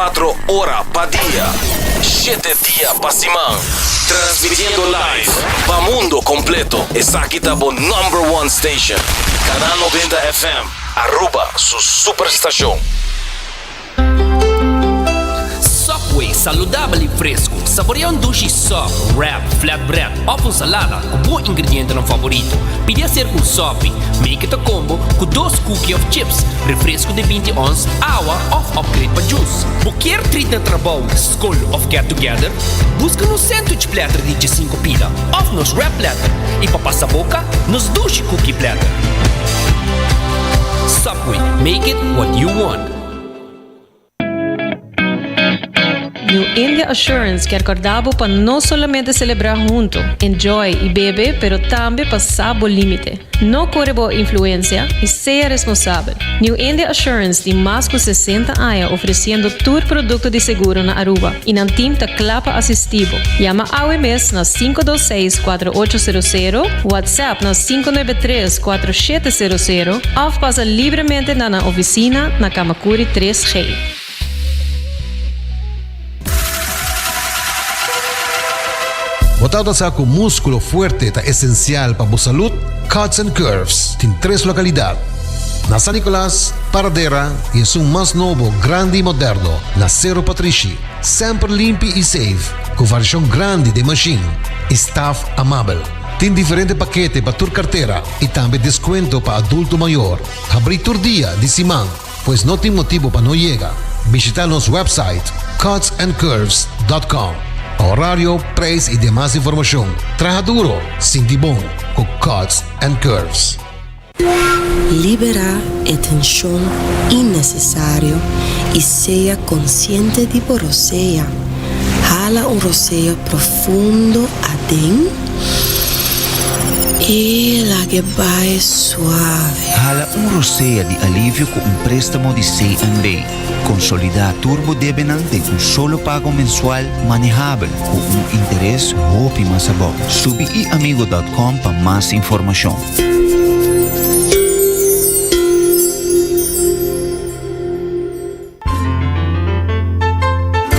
24 ora pa dia, shete dia pa siman. Transmitiendo live pa mundo completo. Esaki ta bo number one station. Canal 90 FM, Aruba su superstacion. Subway, saludabel y fresco. Saborea un dushi sub, wrap, flatbread of un salada cu bo ingredientenan favorito. Pidi acerca un sopi. Make it a combo cu dos cookie of chips, refresco di binti ons, awa of upgrade pa juice. Bo kier treat na trabou, scol of get together? Busca nos sandwich platter di djesinco pida of nos wrap platter y pa pasa boca, nos dushi cookie platter. Subway, make it what you want. New India Assurance kier corda bo pa no solamente celebra hunto, enjoy y bebe pero tambe pa sa bo limite. No core bo influencia y sea responsabel. New India Assurance tin mas cu 60 aña ofreciendo tur producto di seguro na Aruba y nan team ta cla pa asisti bo. Yama awe mes na 526 4800, WhatsApp na 593 4700 of pasa libremente na nan oficina na Kamakuri 3G. Bo tabata sa ku múskulo fuerte ta esensial pa bo salud? Cuts and Curves tin tres lokalidat, na San Nicolas, Paradera i esun mas nobo, grandi i moderno na Sero Patrishi. Semper limpi i safe, ku variashon grandi den mashin i staf amabel. Tin diferente pakete pa tur kartera i tambe deskuento pa adulto mayor. Habrí tur dia di siman, pues no tin motibo pa no yega. Bishita nos website cutsandcurves.com pa horario, prijs y demas informacion. Traha duro, sinti bon cu Cuts and Curves. Liberá e tenshon innesesario i sea konsiente di bo rosea. Hala un rosea profundo aden i lag'e bai suave. Hala un rosea di alivio ku un préstamo di CNB. Konsolidá tur bo debenan den un solo pago mensual manehabel ku un interes hopi mas abou. Subi iamigo dòt kòm pa mas informashon.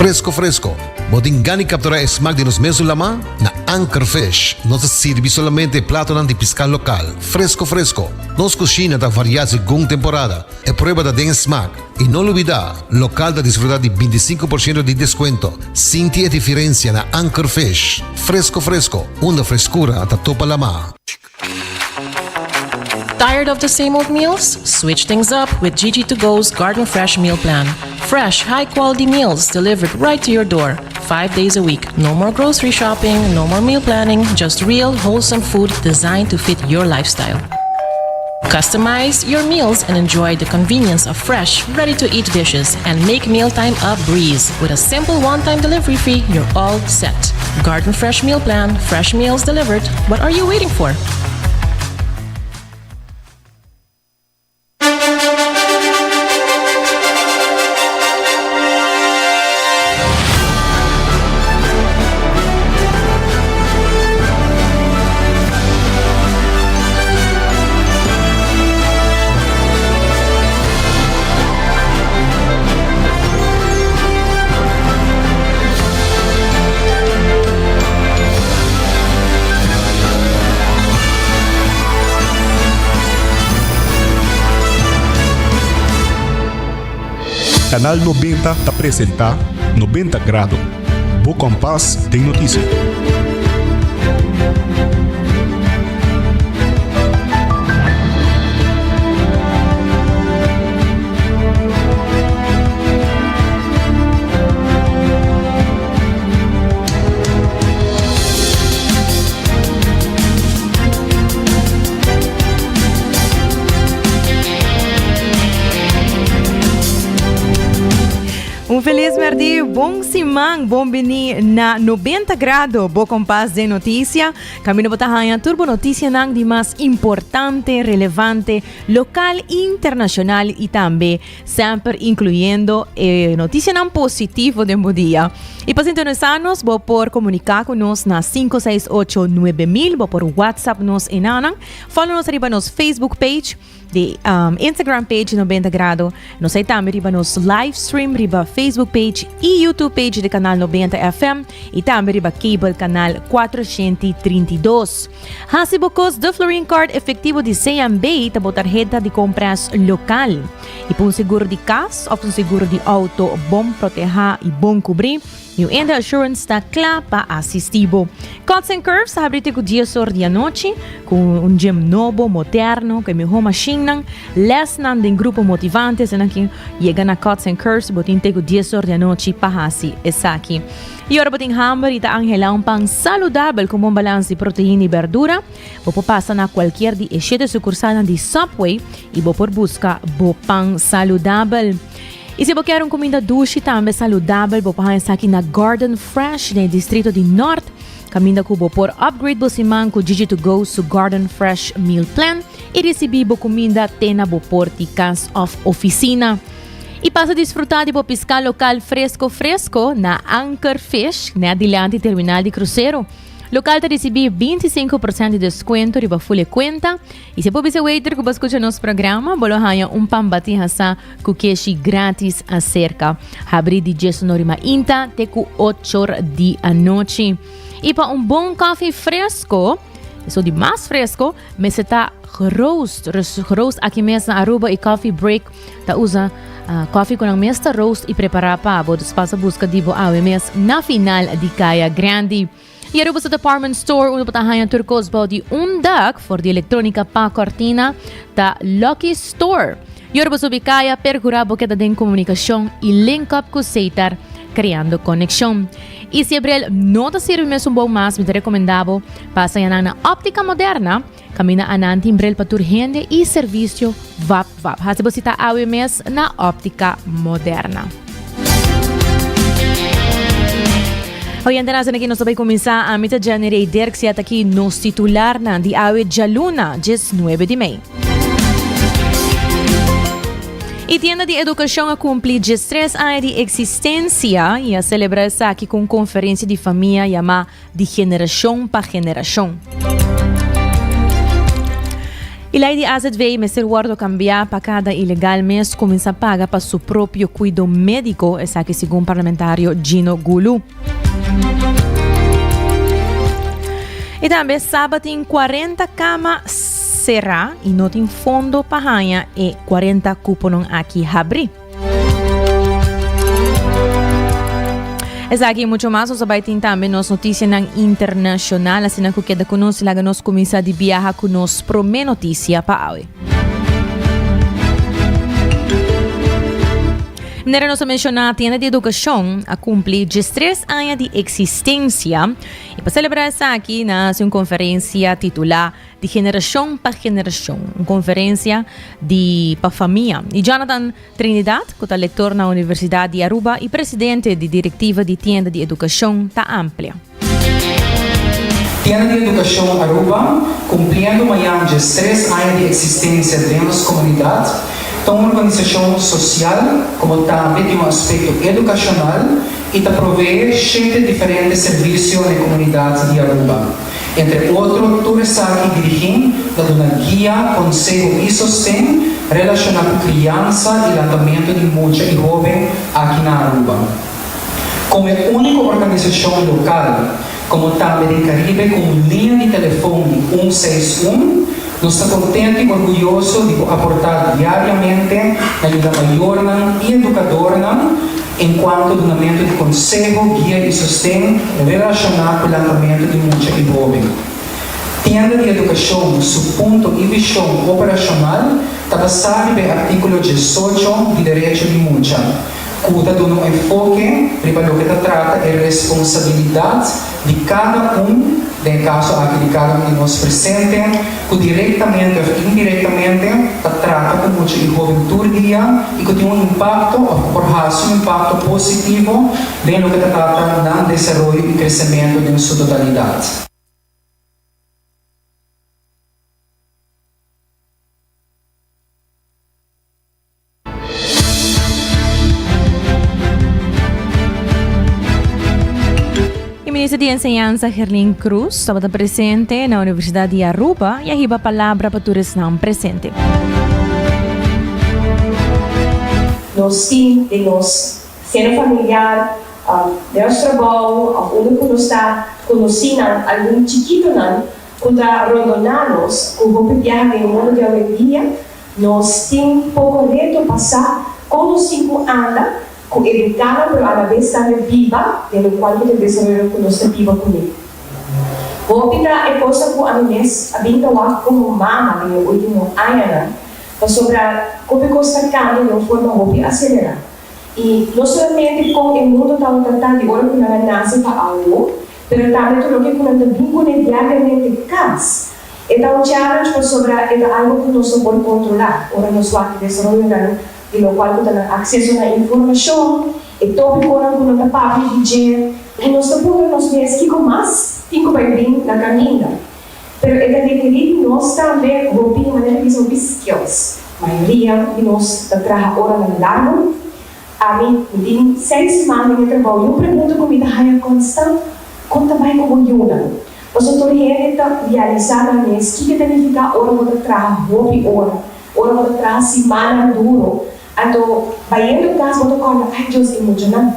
Fresco fresco, bo tin gana di captura e smaak di nos mesun lama? Na Anchor Fish nos ta sirbi solamente e platonan di pisca local, fresco fresco. Nos cushina ta varia segun temporada, e prueba ta den e smaak. Y no lubida, local ta disfruta di bintisinco por ciento di descuento. Sinti e diferencia na Anchor Fish, fresco fresco, unda frescura ta topa lama. Tired of the same old meals? Switch things up with Gigi To Go's Garden Fresh Meal Plan. Fresh, high quality meals delivered right to your door, five days a week. No more grocery shopping, no more meal planning, just real, wholesome food designed to fit your lifestyle. Customize your meals and enjoy the convenience of fresh, ready to eat dishes and make mealtime a breeze. With a simple one time delivery fee, you're all set. Garden Fresh Meal Plan, fresh meals delivered. What are you waiting for? Canal 90 ta presenta 90 Grado, bo kompas den notisia. Un feliz merdi, bon siman, bon bini na 90 grado, bo kompas de noticia. Camino bota haña turbo noticia nan di mas importante, relevante, local, internacional y tambe Semper incluyendo e noticianan positivo den bo dia. Y pa sintonizarnos, bo por comunica cu nos na 568 9000, bo por WhatsApp nos enanan. Follow nos riba nos Facebook page. Di Instagram page 90 Grado. Nos ei tambe riba nos live stream riba Facebook page y YouTube page di Canal 90 FM y tambe riba cable canal 432. Hasi bo kos de Florin Card efectivo di CMB ta bo tarheta di compras local. Y pa un seguro di cas of un seguro di auto bon proteha y bon cubri, New India Assurance ta kla pa asistí bo. Cuts and Curves ta habrí te ku dies or di anochi, ku un gym nobo, moderno, ku e mihó mashinnan, lèsnan den grupo motivante, esnan ki yega na Cuts and Curves bo tin te ku dies or di anochi pa hasi esaki. I ora bo tin hamber i ta anhelá un pan saludabel ku bon balans di proteina i bèrdura, bo por pasa na kualkier di e shete sukursalnan di Subway i bo por buska bo pan saludabel. I si bo kier un kuminda dushi tambe saludabel bo por haña esaki na Garden Fresh den e distrito di Nort, kaminda ku bo por upgrade bo siman ku Gigi to Go su Garden Fresh Meal Plan i risibí bo kuminda te na bo por di kas òf ofisina. I pasa disfrutá di bo piská lokal fresko fresko na Anchor Fish nèt dilanti terminal di krusero. Lokal ta risibí 25% di deskuento riba ful e kuenta. I si bo bisa waiter ku bo skucha nos programa, bo lo haña un pan batí hasá ku keshi gratis aserka. Habrí di djesnor di mainta te ku ochor di anochi. I pa un bon koffie fresko, eso di mas fresko, mester ta geroost. Geroost aki mes na Aruba i Coffee Break ta usa koffie ku nan mes ta roost i prepará pa bo. Dus pasa buska di bo awe mes na final di Kaya Grandi. Y Aruba su department store unda bo ta haña tur cos bou di un dak, for di electronica pa cortina, ta Lucky Store. Y ora bo subi caya, percura bo keda den comunicacion y link up cu Setar, creando conexion. Y si e bril no ta sirbi mesun bon mas, mi ta recomenda bo pasa yanan na Optica Moderna, caminda anan tin bril pa tur hende y servicio vap vap. Haci bo cita awe mes na Optica Moderna. Oyentenan, asina ki nos ta bai kuminsá. Ami ta Jenny Rey Dirks i ata aki nos titularnan di awe djaluna, 19 di mei. E tienda di edukashon a kumpli 13 aña di eksistensia i a selebrá esaki ku un konferensia di famia yamá Di generashon pa generashon. E lei di AZV mester wordo cambia pa cada ilegal mes cuminsa paga pa su propio cuido medico, esaki segun parlamentario Gino Gulu. Y tambe Saba tin 40 cama cera y no tin fondo pa haña e 40 cuponan aki habri. Esaki y mucho mas nos a bai tin tambe nos noticianan internacional, asina cu keda cu nos y laga nos cuminsa di biaha cu nos prome noticia pa awe. Manera nos a menciona, Tienda di Educacion a cumpli 13 aña di existencia y pa celebra esaki nan a haci un conferencia titula Di generashon pa generashon, un konferensia di pa famia. I Jonathan Trinidad, ku ta lektor na Universidat di Aruba i presidente di direktiva di Tienda di Edukashon, ta amplia. Tienda di Edukashon Aruba, kumpliendo mañan djestres aña di eksistensia den nos komunidat, ta un organisashon sosial komo tambe di un aspekto edukashonal i ta proveé shete diferente servisio na e komunidat di Aruba. Entre otro, tur esaki dirigí ta duna guia, konseho i sosten relashoná ku kriansa i lantamentu di mucha i hóben aki na Aruba. Komo e úniko organisashon lokal, komo tambe den Karibe ku un liña di telefon di un seis un, nos ta kontentu i orguyoso di por aportá diariamente na yuda mayornan i edukadornan En kuanto dunamentu di konseho, guia i sosten relashoná ku lantamentu di mucha i hóben, Tienda di Edukashon su punto i vishon operashonal ta basá riba e artíkulo 18 di Derecho di Mucha, ku ta duna un enfoke riba loke ta trata e responsabilidat di kada un, den e kaso aki di kada un di nos presente, ku direktamente òf indirektamente ta trata ku mucha i hóben tur dia i ku tin un impakto òf ku por hasi un impakto positivo den loke ta trata nan desaroyo i kresementu den su totalidat. E minister. Minister di Enseñansa Gerlin Croes tabata presente na Universidad di Aruba y a hiba palabra pa tur esnan presente. Nos tin den nos seno familiar, den nos trabou of unda ku nos ta konosínan algun chikitonan ku ta rondoná nos ku hopi biaha den e mundu di awendia nos tin poko reto pa sa kon nos tin ku anda ku eduká nan pero alabes tambe biba den lokual ku ta desaroyo ku nos ta biba kuné. Hopi ta e kosnan ku ami mes a bin ta wak komo mama den e último añanan pasobra hopi kos ta kambia den un forma hopi aselerá. I no solamente kon e mundu tabata ta di ora ku nan a nase pa awo, pero tambe tur loke ku nan ta bin kuné diariamente kas. E ta un challenge pasobra e ta algu ku nos no por kontrolá ora nos wak e desaroyonan di lokual ku ta nan akseso na informashon, e topikonan ku nan ta papia di dje, i nos ta puntra nos mes kiko mas tin ku bai bin na kaminda. Pero e ta rekerí di nos tambe hopi, manera di bisa hopi skills. Mayoria di nos ta traha oranan largu. Ami, mi tin seis siman den e trabou i un pregunta ku mi ta haña konstant, Kon ta bai ku bo yunan? Pasobra tur hende ta realisá nan mes kiko ta nifiká ora bo ta traha hopi ora, ora bo ta traha simannan duru. Anto bayendo kas bo ta kòrda, Ai Dios, e muchanan.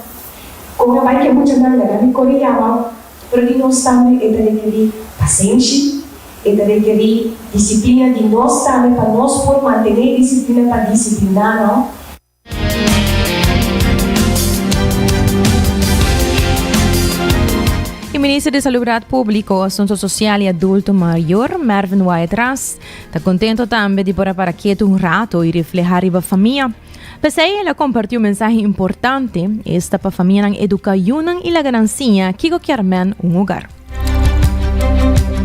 Kon a bai ku e muchanan? Laga mi kore yama. Pero di nos tambe e ta rekerí pasenshi, e ta rekerí disiplina di nos tambe pa nos por mantené e disiplina pa disipliná nan. E Minister di Salubridad Publico, Asunto Social y Adulto Mayor, Mervin Wyatt-Ras, ta contento tambe di por a para ketu un rato y refleha riba famia. P'esei el a kompartí un mensahe importante, esta pa famianan eduká yunan i laga nan siña kiko kier men un hogar.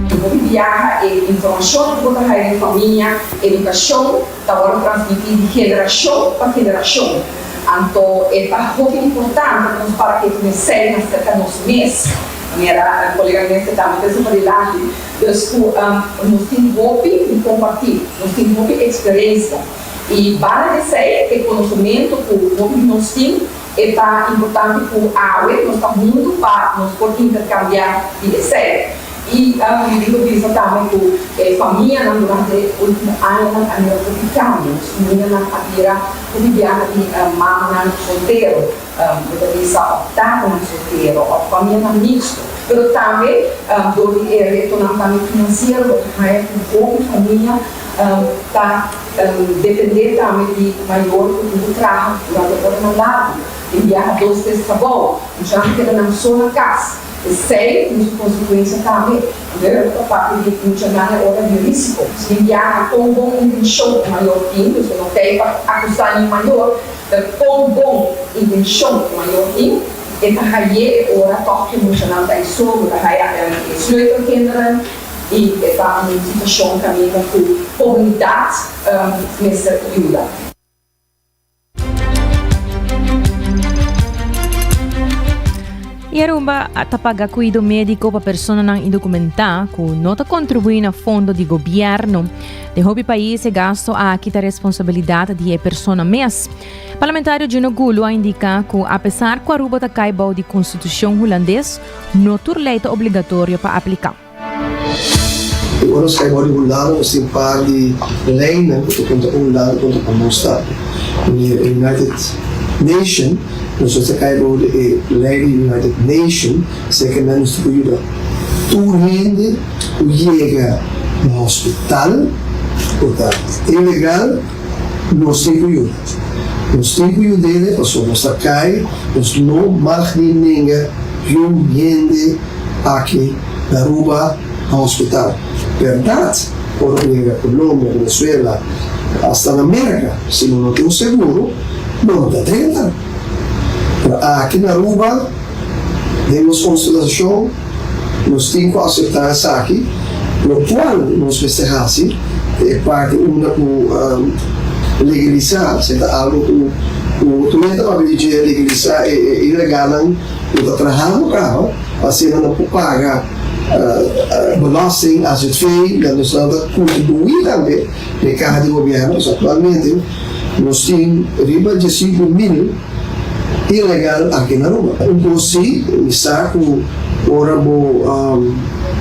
Hopi biaha e informashon ku bo ta haña den famia, edukashon, ta wòrdu transmití di generashon pa generashon. Anto e ta hopi importante pa nos para ke tin esei na serka nos mes, manera kolega minister tambe ta esei padilanti. Dus ku nos tin hopi di kompartí, nos tin hopi eksperensia. I banda di esei, e konosementu ku hopi di nos tin, e ta importante ku awe nos ta huntu pa nos por interkambiá di esei. I mi tin ku bisa tambe ku e famianan durante e último añanan a mira hopi kambio. Nos famianan a bira hopi biaha di mamanan soltero, bo ta bisa òf tatanan soltero òf famianan miksto. Pero tambe dor di e retonan tambe finansiero bo ta haña ku hopi famia Ta dependé tambe di mayor ku tin ku traha durante oranan largu. Tin biaha dos tres trabou. Muchanan ta keda nan so na kas. Esei tin su konsekuensia tambe. Anto e ta papia di muchanan e ora di risiko. Si tin biaha kon bon intenshon e mayor tin, dus e no tei pa akusá niun mayor, pero kon bon intenshon e mayor tin, e ta haye e ora tòg ku e muchanan ta ei so, bo ta haya e sleutelkinderen. I e ta un situashon kaminda ku komunidat mester yuda. I Aruba ta paga kuido médiko pa personanan indokumentá ku no ta kontribuí na fondo di gobièrnu. Den hopi pais e gasto aki ta responsabilidat di e persona mes. Parlamentario Gino Goeloe a indiká ku apesar ku Aruba ta kai bou di konstitushon hulandes, no tur lei ta obligatorio pa apliká. I ora nos kai bou di Hulanda nos tin par di leinan ku ta konta pa Hulanda konta pa nos tambe. Manera e United Nation, nos ta kai bou di e lei di United Nation, esei nan nos tin ku yuda tur hende ku yega na hospital ku ta ilegal. Nos tin ku yuda. Nos tin ku yud'e pasobra nos ta kai, nos no mag ni nenga yun hende aki na Aruba na hospital. Bèrdat, ora bo yega Colombia, Venezuela, asta na Merka, si bo no tin un seguro, bo no ta drenta. Pero aki na Aruba, den nos konstelacion, nos tin ku aseptá esaki, lokual nos mester hasi ta e parti unda ku legalisá, esei ta algu ku ku tur hende ta papia di dje, legalisá e ilegalnan ku ta trahando kaba pa asina nan por paga belasting, azv, dan nos nan ta kontribuí tambe na e kaha di gobièrnu, pasobra aktualmente nos tin riba diesinku mil. Ilegal aki na Aruba. Un kos si, mi sa ku Ora bo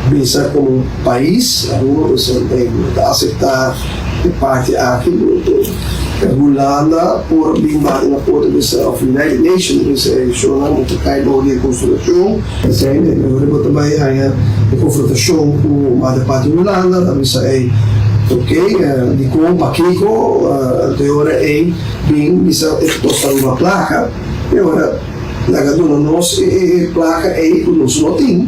bisa komo pais Aruba bisa ey no ta aseptá e parti aki Hulanda por bin bati na porta bisa of United Nations bisa ey shownan bo ta kai bou di e konstitushon. Esei ora bo ta bai haña e konfrontashon ku mater parti Hulanda ta bisa ey ok dikon pakiko anto e ora ey bin bisa e ta kosta Aruba plaka e ora Laga duna nos e plaka ei ku nos no tin.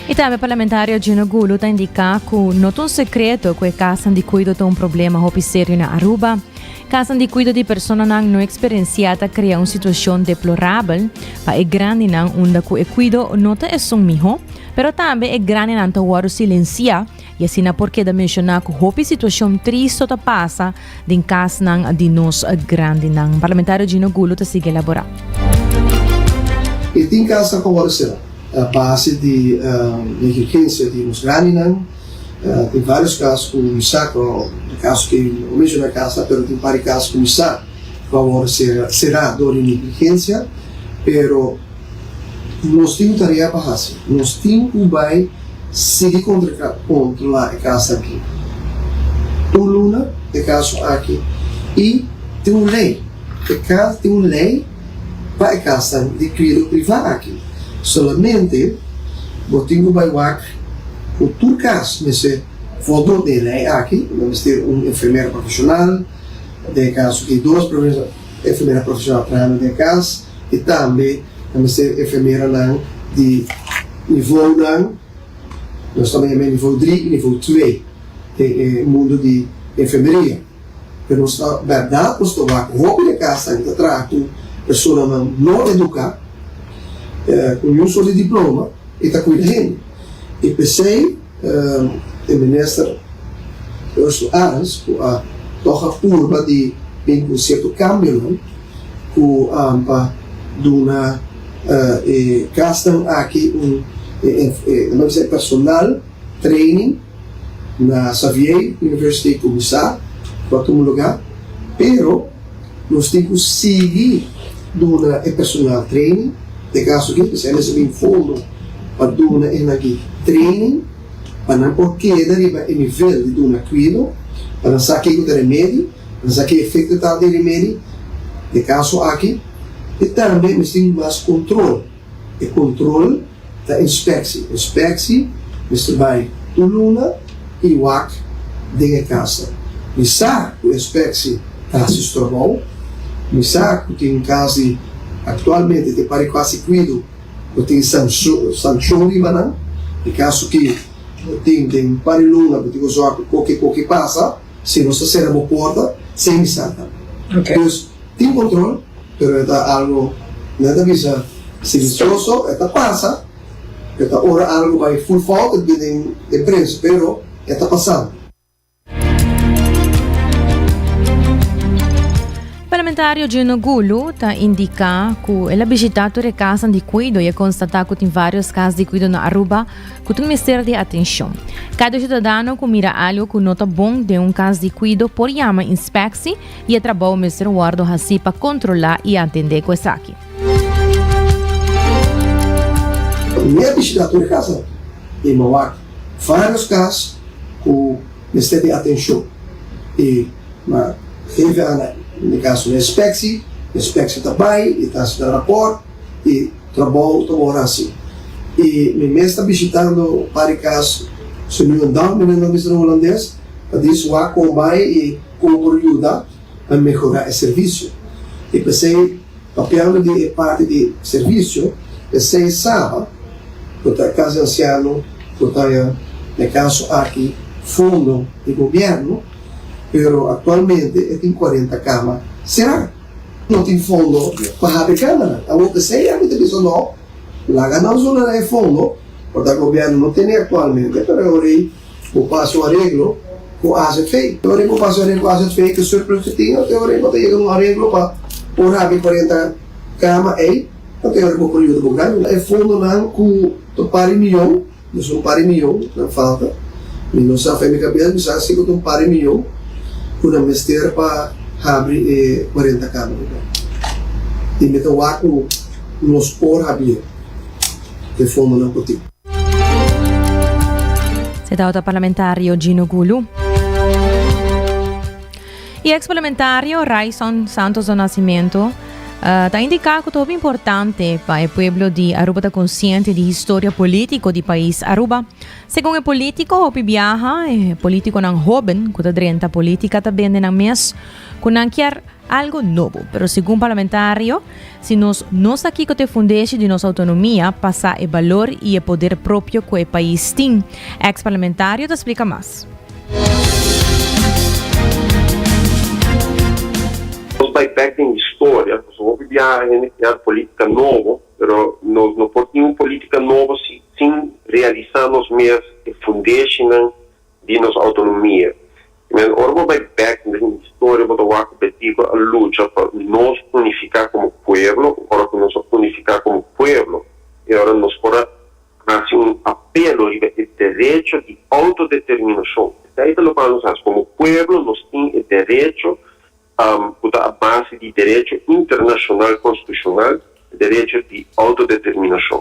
I tambe parlamentario Gino Gulu ta indiká ku no ta un sekreto ku e kasnan di kuido ta un problema hopi serio na Aruba. Kasnan di kuido di personanan no eksperensiá ta krea un situashon deplorabel pa e grandinan unda ku e kuido no ta esun mihó, pero tambe e grandinan ta wòrdu silensiá I asina por keda menshoná ku hopi situashon tristo ta pasa den kasnan di nos grandinan. Parlamentario Gino Gulo ta sigui elaborá. E tin kasnan ku a wòrdu será a base di negligensia di nos grandinan. Tin vários kas ku mi sa ku e kaso ke no menshoná kasnan pero tin par di kas ku mi sa ku a wòrdu será dor di negligensia. Pero nos tin un tarea pa hasi. Nos tin ku bai sigui kontrolá e kas aki tur luna, e kaso aki, i tin un lei. E kas tin un lei pa e kasnan di kuido privá aki. Solamente bo tin ku bai wak ku tur kas mester voldoen den e lei aki, bo mester un enfermero profeshonal, den e kaso aki dos enfermera profeshonal trahando den e kas. I tambe ta mester enfermeranan di nivounan, nos ta yama e nivou dri i nivou twee den e mundu di enfermeria. Pero nos ta bèrdat nos ta wak hopi den kasnan ta traha ku personanan no eduká, ku niun sort di diploma i ta kuida hende. I p'esei e minister Ursula Arends ku a tòg a purba di bin ku sierto kambionan, ku pa duna e kasnan aki un nan bisa e personal training na Xavier University kuminsá ku a tuma lugá pero nos tin ku sigui duna e personal training den kaso aki p'esei mester bin fondo pa duna e nan aki training pa nan por keda riba e nivel di duna kuido pa nan sa kiko ta remedi. Nos a ki efecto ta di remedi den caso aki y tambe mester tin mas control. E control ta inspectie. Inspectie mester bay tur luna y wak den e casa. Mi sa cu inspectie ta haci su trabou. Mi sa cu tin cas di actualmente tin par di casi cuido cu tin sancion riba nan. E caso ki tin den par di luna cu tin cu zorg cu koke koke pasa. Si nos ta sera bo porta sin bisa tambe. Dus tin control pero e ta algo nan ta bisa silencioso e ta pasa e ta ora algo bay full fout e bini den prensa pero e ta pasando. Parlamentario Gino Gulu ta indica cu el a bishita tur e casnan di cuido y a constata cu tin varios cas di cuido na Aruba ku tin mester di atenshon. Kada siudadano ku mira algu ku no ta bon den un kas di kuido por yama inspeksi i e trabou mester wòrdu hasí pa kontrolá i atendé ku esaki. Mi a bishitá tur e kasnan i mi a wak vários kas ku mester di atenshon i mi a geef aan na e kaso na inspeksi, inspeksi ta bai i ta hasi nan rapòrt i. Trabou ta ora asi. I mi mes ta bishitando un par di kas su nu en dan, mi nan bisa na hulandes, pa dis wak kon bai i kon por yuda pa mehorá e servisio. I p'esei, papiando di e parti di servisio, esei saba ku ta kas di ansiano ku ta haña na e kaso aki fondo di gobièrnu, pero aktualmente e tin kuarenta kama será. No tin fondo pa habri camera. Awor p'esei ami ta bisa no, laga nan zona na e fondo, por ta gobierno no tene actualmente, pero e ora ei bo pasa un areglo cu azv. E ora ei bo pasa un areglo cu azv cu surplus cu tin, e ora ei bo ta yega na un areglo pa por habri cuarenta cama ei, anto e ora bo por yuda bo grandi. E fondonan cu ta un par di miyon. Nos un par di miyon nan falta. Mi no sa fe mi kabes, mi sa si ku ta un par di miyon ku nan mester pa habri e kuarenta kama di bèk. I mi ta wak ku Nos por habié e fondonan ku tin. Se tabata parlamentario Gino Gulu. E ex parlamentario Ryson Santos do Nascimento uh, ta indica cu ta importante pa e pueblo di Aruba ta consciente di historia politico di país Aruba. Segun e politico, hopi biaha, e politiconan hoben cu ta drenta politica ta bende nan mes cu nan kier algo nobo. Pero segun parlamentario, si nos no sa kico ta e fundeshi di nos autonomia, pa sa e balor y e poder propio cu e pais tin. Ex parlamentario ta splica mas. Nos bai bek den historia, pasobra hopi biaha hende kier politica nobo, pero nos no por tin un politica nobo si sin realisa nos mes e fundeshinan di nos autonomia. Men ora bo bai bek den historia bo ta wak ku Betico a lucha pa nos unifica como pueblo, ora ku nos a unifica como pueblo e ora nos por a hasi un apelo riba e derecho di autodeterminacion. Esei ta lokual nos hasi. Como pueblo nos tin e derecho ku ta a base di derecho internacional constitucional, e derecho di autodeterminacion.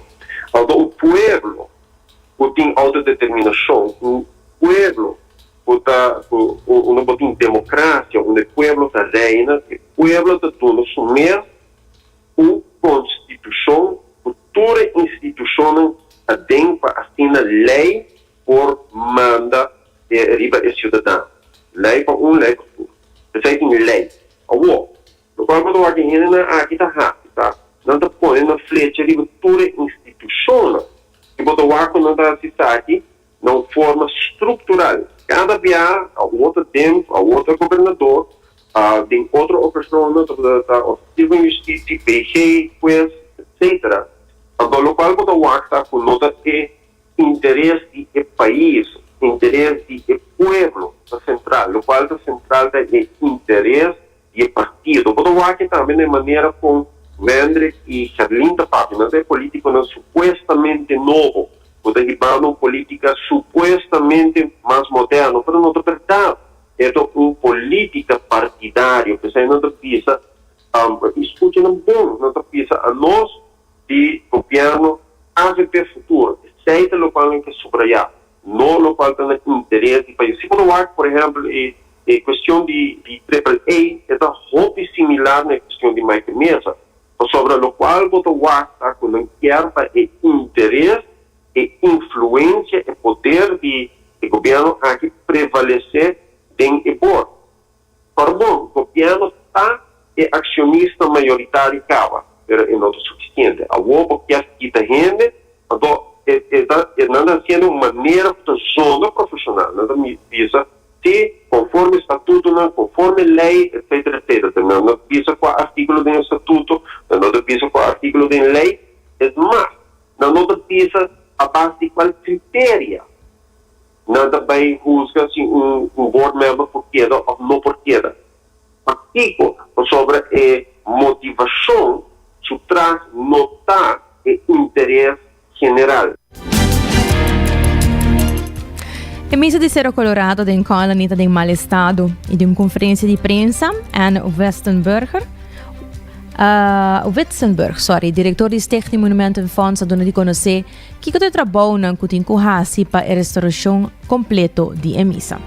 Anto un pueblo ku tin autodeterminacion, un pueblo ku ta ku unda bo tin democracia, unda e pueblo ta reina, e pueblo ta duna su mes un constitucion cu tur e institucionnan aden pa asina ley por manda riba e ciudadano. Ley pa un, ley pa tur. Esey tin ley. Awor, locual bo ta wak e hendenan aki ta haci ta, nan ta pone nan flecha riba tur e institucionnan. Si bo ta wak cu nan ta haci esaki na un forma structural. Cada bia awor ta den, awor ta gobernador, den otro ocasionnan ta ta Officier van Justitie, PG, huez, etc. Anto locual bo ta wak ta cu no ta e interes di e pais, interes di e pueblo ta central, locual ta central ta e interes di e partido. Bo ta wak tambe na e manera con Wendrick y Gerlin ta papia, nan ta e politiconan supuestamente nobo, cu ta hibando un politica supuestamente mas moderno, pero no ta berdad. E ta un politica partidario, p'esei nan ta bisa, y scucha nan bon, nan ta bisa anos di gobierno avp Futuro, esei ta locual nan ke subraya. No locual ta na interes di pais. Si bo ta wak, por ehempel, e e cuestion di di Triple A, e ta hopi similar na e cuestion di Mike Meza. Pasobra locual bo ta wak ta cu nan kier pa e interes, e influencia, e poder di e gobierno aki prevalece den e board. Por bon, gobierno ta e accionista mayoritario caba, pero e no ta suficiente. Awor bo kier kita hende, anto e e ta e nan ta haciendo un manera cu ta zona profesional. Nan ta bisa si conforme statutonan, conforme ley, etcetera, etcetera. Pero nan no ta bisa cua articulo den e statuto, nan no ta bisa cua articulo den ley. Es mas, nan no ta bisa a base di cual criteria. Nan ta bay huzga si un board member por keda of no por keda. Pakico? Pasobra e motivacion su tras no ta e interes general. E misa di Cerro Colorado den Colony ta den mal estado y den un conferencia di prensa, Ann Westenberger, Witsenburg, sorry, director di Stichting Monumentenfonds a duna di conoce Kiko ta e trabounan ku tin ku hasi pa e restaurashon kompleto di e misa?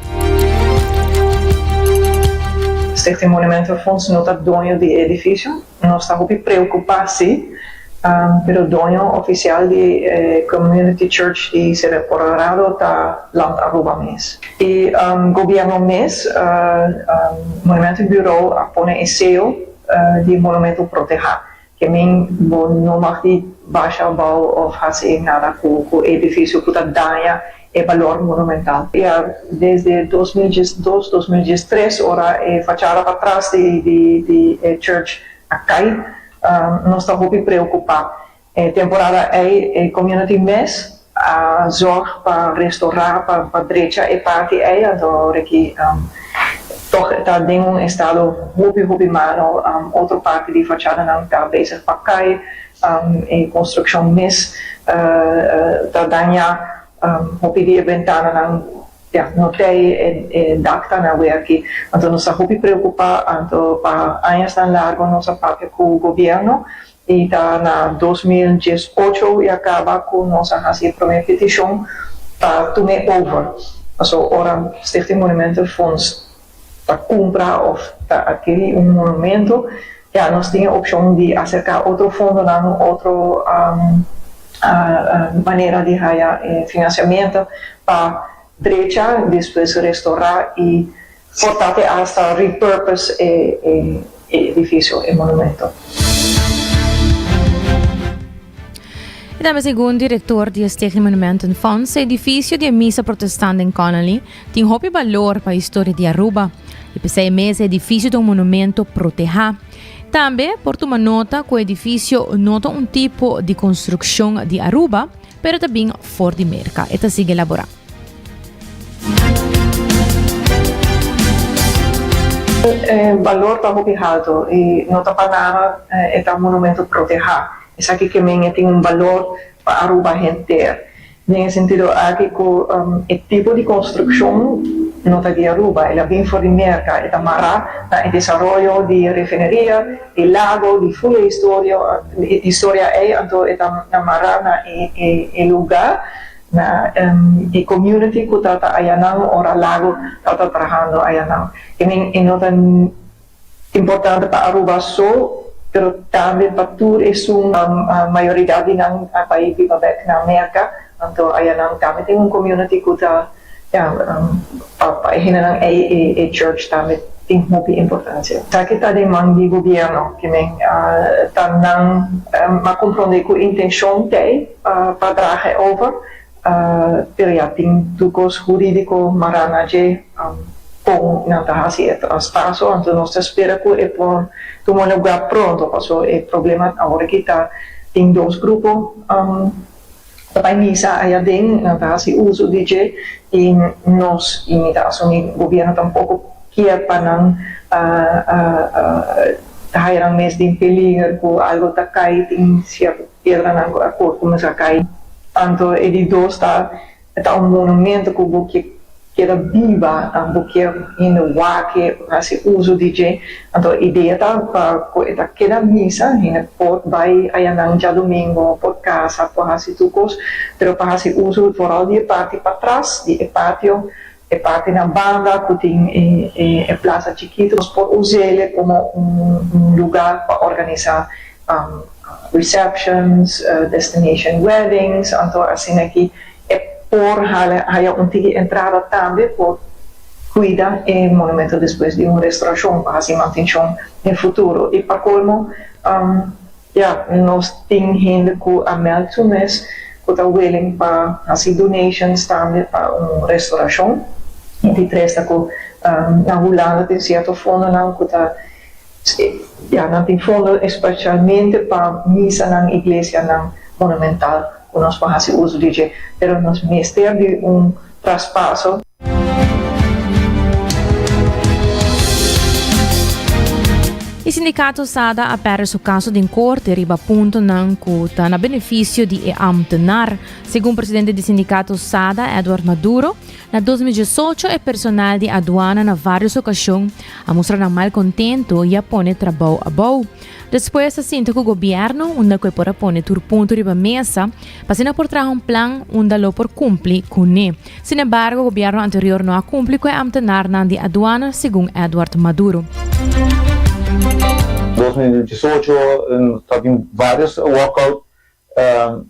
Stichting Monumentenfonds no ta doño di e edifisio. Nos ta hopi preokupá sí, pero doño ofisial di e Community Church di Cerro Colorado ta Land Aruba mes. E gobièrnu mes, Monumentenbureau a pone e seo di monumento protehá. Ke men bo no mag di basha abou of hasi nada ku ku e edifisio ku ta daña e balor monumental. Ya desde 2012, 2013 ora e fachada patras di di di e church a kai nos ta hopi preokupá. E temporada ei e community mes a zorg pa restorá, pa pa drecha e parti ei, anto awor aki tog e ta den un estado hopi hopi malo. Otro parti di fachadanan ta bezig pa kai, e konstrukshon mes ta dañá, hopi di e bentananan ya no tei, e dak ta na werki. Anto nos ta hopi preokupá, anto pa añasnan largo nos a papia ku gobièrnu. I ta na 2018 ya kaba ku nos a hasi e promé petishon pa tum'é over. Paso ora Stichting Monumentenfonds ta kumpra òf ta atkirí un monumento, ya nos tin e opshon di aserká otro fondonan, otro manera di haya e finansiamentu pa drecha, despues restorá i por ta te asta repurpose e edifisio, e monumento. I tambe segun direktor di e Stichting Monumentenfonds, e edifisio di e misa protestant den Connolly tin hopi balor pa historia di Aruba i p'esei mes e edifisio ta un monumento protehá. Tambe por tuma nota ku e edifisio no ta un tipo di konstrukshon di Aruba, pero ta bin for di Merka. E ta sigui elaborá. E balor ta hopi halto i no ta pa nada e ta un monumento protehá. Esaki ke men e tin un balor pa Aruba henter. Den e sentido aki ku e tipo di konstrukshon no ta di Aruba, el a bin for di Merka, e ta mará na e desaroyo di refineria, di lago, di ful e historia ei, anto e ta mará na e lugá. Na e community cu ta ta ayanan ora Lago ta ta trahando ayanan. I mean e no ta importante pa Aruba so pero tambe pa tur esun mayoridad di nan a bay biba bek na Merca anto ayanan tambe tin un community cu ta ya pa e hendenan ey e church tambe tin hopi importancia. Esaki ta den man di gobierno ki men ta nan a comprende cu intencion t'ey. Pa draha e over, pero ya tin tur kos hurídiko mará na dje kon nan ta hasi e traspaso, anto nos ta spera ku e por tuma lugá pronto, paso e problema awor aki ta tin dos grupo ta bai misa aya den, nan ta hasi uso di dje i nos i mi ta asumí gobierno tampoko kier pa nan haya nan mes den peliger ku algo ta kai tin sierto. Piedranan ku a kor kuminsá kai. Anto e di dos ta, e ta un monumento ku bo ke keda biba, bo ke hende wak e, hasi uso di dje. Anto e idea ta pa ku e ta keda misa, hende por bai ayanan djadumingu, por kasa, por hasi tur kos, pero pa hasi uso vooral di e parti patras di e patio, e parti na banda ku tin e plasa chikitu, nos por us'e komo un luga pa organisá receptions, destination weddings, anto asina ki e por haya un tiki entrada tambe por cuida e monumento despues di un restauracion pa haci mantencion den futuro. Y pa colmo ya nos tin hende cu a meld su mes cu ta willing pa haci donations tambe pa un restauracion. Y di tres ta cu na Hulanda tin cierto fondonan cu ta Ya, nan tin fondo especialmente pa misanan, iglesianan monumental cu nos por haci uso di dje, pero nos mester di un traspaso. E sindicato SADA a perde su caso den corte riba puntonan cu ta na beneficio di e ambtenaar. Segun presidente di sindicato SADA, Edward Maduro, Na 2018 e personal di aduana na varios ocasion a mustra nan malcontento y a pone trabou abou. Despues a sinta cu gobierno unda cu e por a pone tur punto riba mesa pa asina por traha un plan unda lo por cumpli cune. Sin embargo gobierno anterior no a cumpli cu e ambtenarnan di aduana segun Edward Maduro. 2018 tabatin varios walkout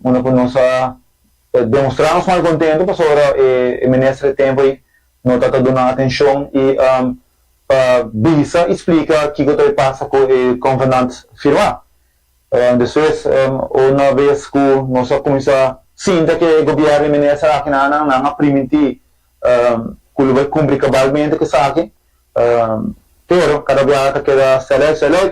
unda cu nos a Demostrá nos malkontento pasobra e minister e tempu ei no ta ta duna atenshon i pa bisa i splika kiko ta e pasa ku e konvenant firmá. Despues una bes ku nos a kuminsá sinta ku e gobièrnu i minister aki nan nan a primintí ku lo bai kumpli kabalmente ku esaki pero kada biaha ta keda sèlèk sèlèk.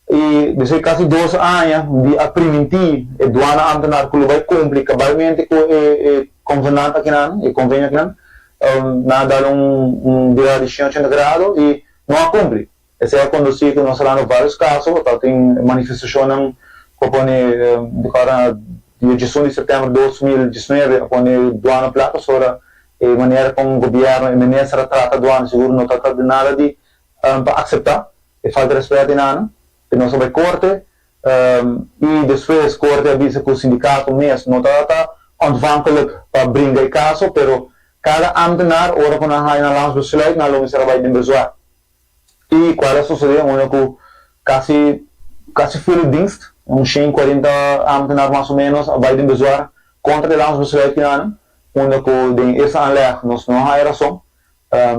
I despues kasi dos aña di a primintí e duana ámtenar ku lo bai kumpli kabalmente ku e konvenant akinan, e konvenio akinan, nan a dal un birada di shen ochenta grado i no a kumpli. Esei a kondusí ku nos a lanta vários kaso, tabatin manifestashonnan ku a pone di kòrda dia diesun di sèptèmber 2019 a pone duana pla pasobra e manera kon gobièrnu, e minister a trata duana sigur no tabata nada di pa akseptá. E falta respet di nan, te nos a bai korte. I despues korte a bisa ku sindikato mes no tabata ontvankelijk pa bringa e kaso, pero kada ambtenaar ora ku nan haña nan landsbesluit nan lo mester a bai den bezwaar. I kual a sosodé unda ku kasi kasi ful e dienst, un 140 ambtenaar mas o ménos a bai den bezwaar kontra e landsbesluit kinanan, unda ku den eerste aanleg nos no haña rason.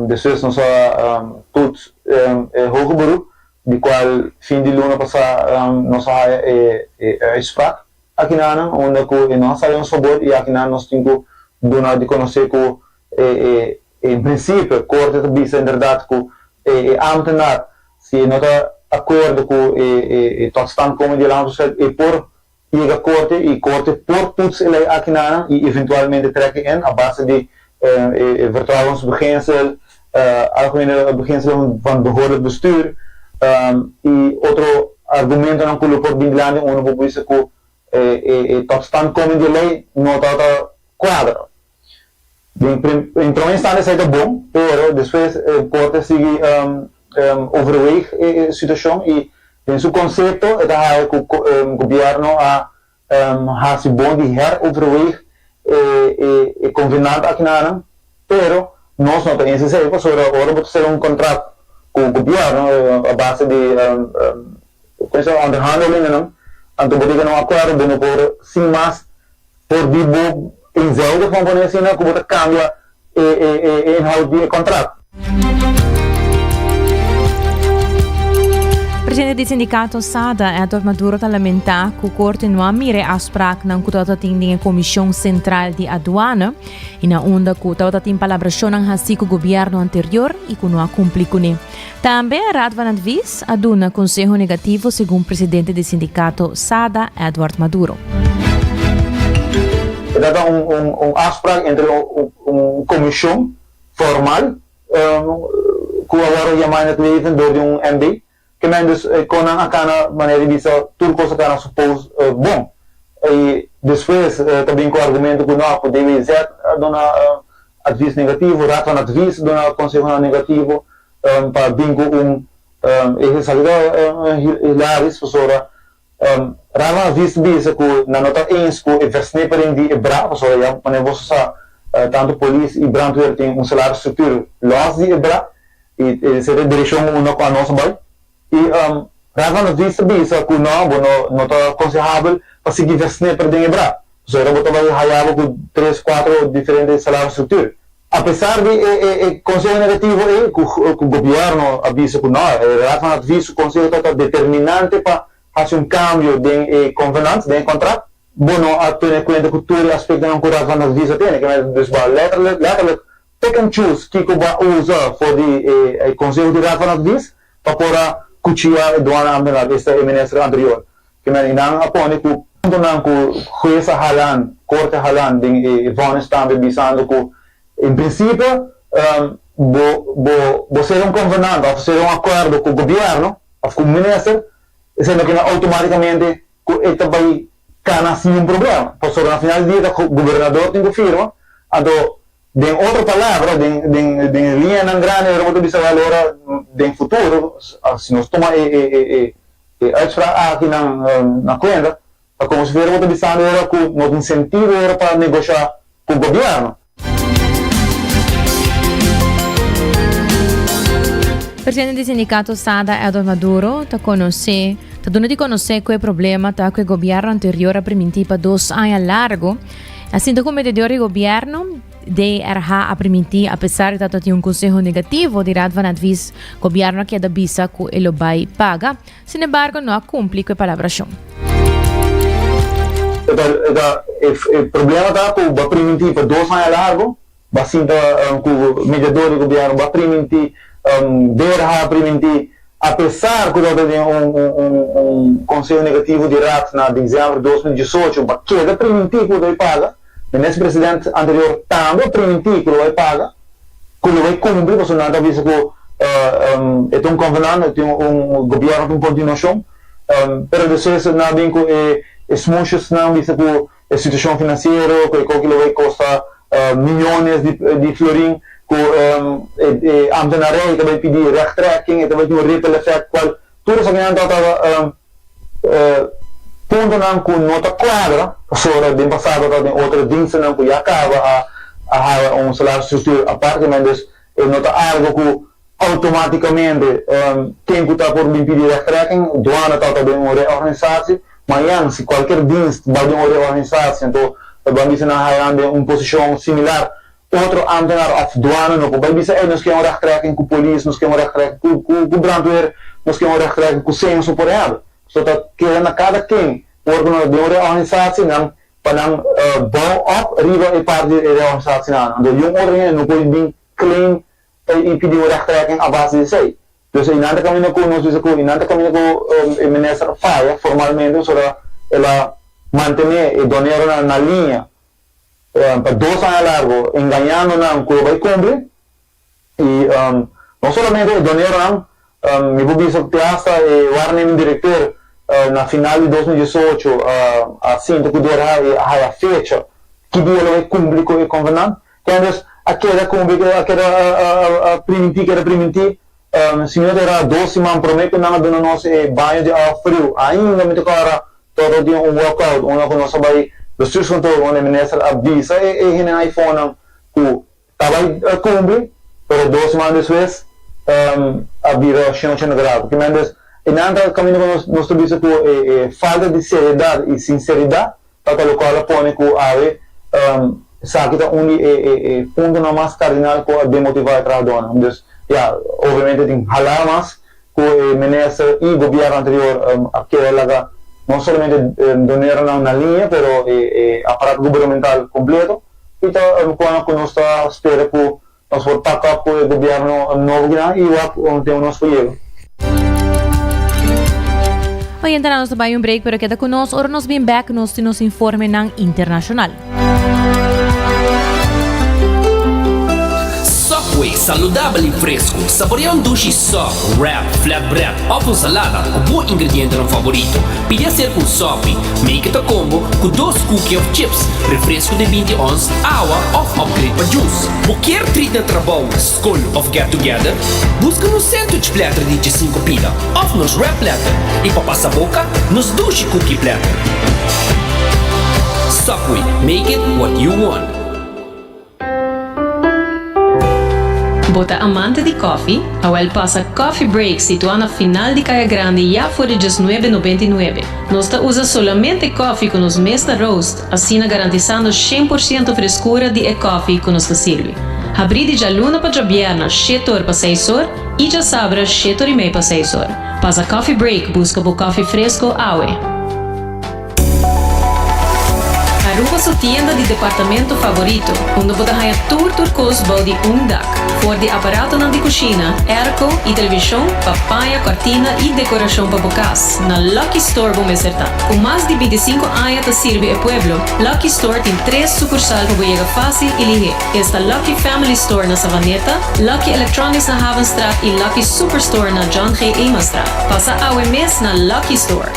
Despues nos a toets e hoger beroep, di cual fin di luna pasa nos a haya e uitspraak akinanan, unda cu e no a sali nos fabor y akinan nos tin cu duna di conoce cu en principe Corte ta bisa inderdaad cu e ambtenaar si e no ta acuerdo cu e totstandkoming di e landsbesluit e por Yega korte i korte por toets e lei akinanan i eventualmente trek e in a base di e vertrouwensbeginsel, algemene beginselen van behoorlijk bestuur, i otro argumentonan ku lo por bin dilanti unda bo por bisa ku e totstandkoming di e lei no tabata kuadra. Den prome instante esei ta bon, pero despues e korte sigui overweeg e situashon i den su konsepto e ta haya ku gobièrnu a hasi bon di heroverweeg e konvenant akinanan, pero nos no ta eens esei pasobra ora bo ta sera un kontrakt ku gobièrnu a base di onderhandelingennan anto bo yega na un akuerdo bo no por sin mas For di bo eenzijdig van pone asina ku bo ta kambia e e inhoud di e kontrakt. Presidente di sindikato SADA, Edward Maduro ta lamentá ku korte no a mira e afspraaknan ku tabata tin den e Komishon Sentral di Aduana i na unda ku tabata tin palabrashonnan hasí ku gobièrnu anterior i ku no a kumpli kuné. Tambe Raad van Advies a duna konseho negativo segun presidente di sindikato SADA, Edward Maduro. E ta un afspraak entre un komishon formal ku a wòrdu yamá in het leven dor di un MB. Ke men dus kon nan a kana manera di bisa tur kos a kana supos bon. I despues ta bin ku argumento ku no, ku DWZ a duna advies negativo, Raad van Advies a duna konsehonan negativo. pa bin ku un e esaki ta hilarisch pasobra Raad van Advies ta bisa ku nan no ta eens ku e versnippering di e bra pasobra ya manera boso sa tantu polis i brandweer tin un salarisstructuur los di e bra i esei ta e direkshon unda ku anos a bai i Raad van Advies ta bisa ku no bo no no ta konsehabel pa sigui versnipper den e bra pasobra bo ta bai haya bo ku tres kuatro diferente salarisstructuur. Apesar di e konseho negativo ei ku gobièrnu a bisa ku no, e Raad van Advies su konseho ta ta determinante pa hasi un kambio den e konvenant, den e kontrakt, bo no a tene kuenta ku tur e aspektonan ku Raad van Advies a tene. Dus bo a letterlijk, letterlijk pick and choose kiko bo a usa for di e konseho di Raad van Advies pa por a kuchia e douaneambtenaar, esta e minister anterior. Kimen i nan a pone ku puntonan ku hues a halan, korte a halan den e vònis tambe bisando ku en prinsipio bo bo bo sera un konvenant òf sera un akuerdo ku gobièrnu òf ku un minister esei no kina outomátikamente ku e ta bai kana sin un problema pasobra na final di dia ta gobernador tin ku firma anto den otro palabra den den den liñanan grandi ora bo ta bisa wèl ora den futuro si nos tuma e e e E uitspraak aki nan na kuenta ta komo si fuera bo ta bisando ora ku no tin sentido ora pa negoshá ku gobièrnu. Presidente di sindikato SADA Edward Maduro ta konosé ta duna di konosé ku e problema ta ku e gobièrnu anterior a primintí pa dos aña largu. Asinta ku mediador di gobièrnu DRH a primintí apesar di ta tin un konseho negativo di Raad van Advies, gobièrnu a keda bisa ku e lo bai paga. Sin embargo no a kumpli ku e palabrashon. E ta e problema ta ku bo a primintí pa dos aña largu, bo a sinta ku mediador di gobièrnu, bo a primintí, DRH a primintí apesar ku tabata tin un konseho negativo di Raad na desèmber 2018, bo a keda primintí ku bo ta bai paga. Minister president anterior tambe a primintí ku lo bai paga, ku lo bai kumpli pasobra nan ta bisa ku e ta un konvenant, e tin un gobièrnu tin un kontinuashon. Pero despues nan a bin ku e smoesjesnan bisa ku e situashon finansiero, ku e koki lo bai kosta miyones di florin, ku e ambtenarij ta bai pidi rechttrekking, e ta bai tin un ripple effect kual tur esakinan tabata. Puntonan ku no ta kuadra, pasobra den pasado tabatin otro dienstennan ku ya kaba a a haya un salarisstructuur apart, men dus e no ta algo ku outomaticamente ken ku ta por bin pidi rechttrekking, duana tabata den un reorganisatie, mañan si kualkier dienst bai den un reorganisatie anto ta ban bisa nan haya nan den un posishon similar, otro ambtenaar òf duana no por bai bisa ey nos ke un rechttrekking ku polis, nos ke un rechttrekking ku ku brandweer, nos ke un rechttrekking ku censo por ehempel. So ta keda na kada ken ora ku nan ta den un reorganisatie nan pa nan bou op riba e parti di e reorganisatie nan. Anto yun otro hende no por bin claim i pidi un rechttrekking a base di esei. Dus einan ta kaminda ku nos bisa ku einan ta kaminda ku e minister a faya formalmente pasobra el a mantene e doneronan na liña pa dos aña largo engañando nan ku lo bai kumpli. I no solamente e doneronan, mi por bisa ku te hasta e waarnemend directeur na final di 2018 a sinta ku Derha i a haya fecha ki dia lo e kumpli ku e konvenant. Kendes a keda kumpli, a keda primintí, keda primintí. Si mi no ta erá dos siman promé ku nan a duna nos e baño di awa friu, ainda mi ta kòrda tabata tin un walkout unda ku nos a bai bestuurskantoor unda e minister a bisa e hendenan aifonnan ku Ta bai cumpli, pero dos siman despues a bira 180 grado. Ki men des, e nan ta caminda cu nos, nos ta bisa cu e falta di seriedad y sinceridad ta ta locual a pone cu awe esaki ta un di e puntonan mas cardinal cu a demotiva e trahadornan. Dus, ya, obviamente tin hala mas cu e minister y gobierno anterior a keda laga no solamente doneronan na liña, pero e aparato gubernamental completo. Y ta cuando cu nos ta spera cu nos por pak up cu e gobierno nobo kinan y wak unda tin nos por yega. Oyentenan nos ta bai un break pero keda cu nos ora nos bin back nos tin nos informenan internacional. Subway, saludabel y fresco. Saborea un dushi sub, wrap, flatbread of un salada cu bo ingredientenan favorito. Pidi acerca un sopi, make it a combo cu dos cookie of chips, refresco di 20 ons, awa of upgrade pa juice. Bo kier treat na trabou, skol of get together? Busca nos sandwich platter di 15 pida of nos wrap platter y pa pasa boca, nos dushi cookie platter. Subway, make it what you want. Bo ta amante di koffie? Awel pasa Coffee Break situá na final di Kaya Grandi ya for di djesnuebe nobenta i nuebe. Nos ta usa solamente koffie ku nos mes ta roast, asina garantisando 100% freskura di e koffie ku nos ta sirbi. Habrí di djaluna pa djabièrna shete or pa seis or i djasabra shete or i mei pa seis or. Pasa Coffee Break buska bo koffie fresko awe. Aruba su tienda di departamento favorito, unda bo ta haña tur tur kos bou di un dak. For di aparatonan di kushina, airco i televishon pa paña, kòrtina i dekorashon pa bo kas, na Lucky Store bo mester ta. Ku mas di bintisinko aña ta sirbi e pueblo, Lucky Store tin tres sukursal pa bo yega fásil i lihé. Esta Lucky Family Store na Savaneta, Lucky Electronics na Havenstraat i Lucky Superstore na John G. Emanstraat. Pasa awe mes na Lucky Store!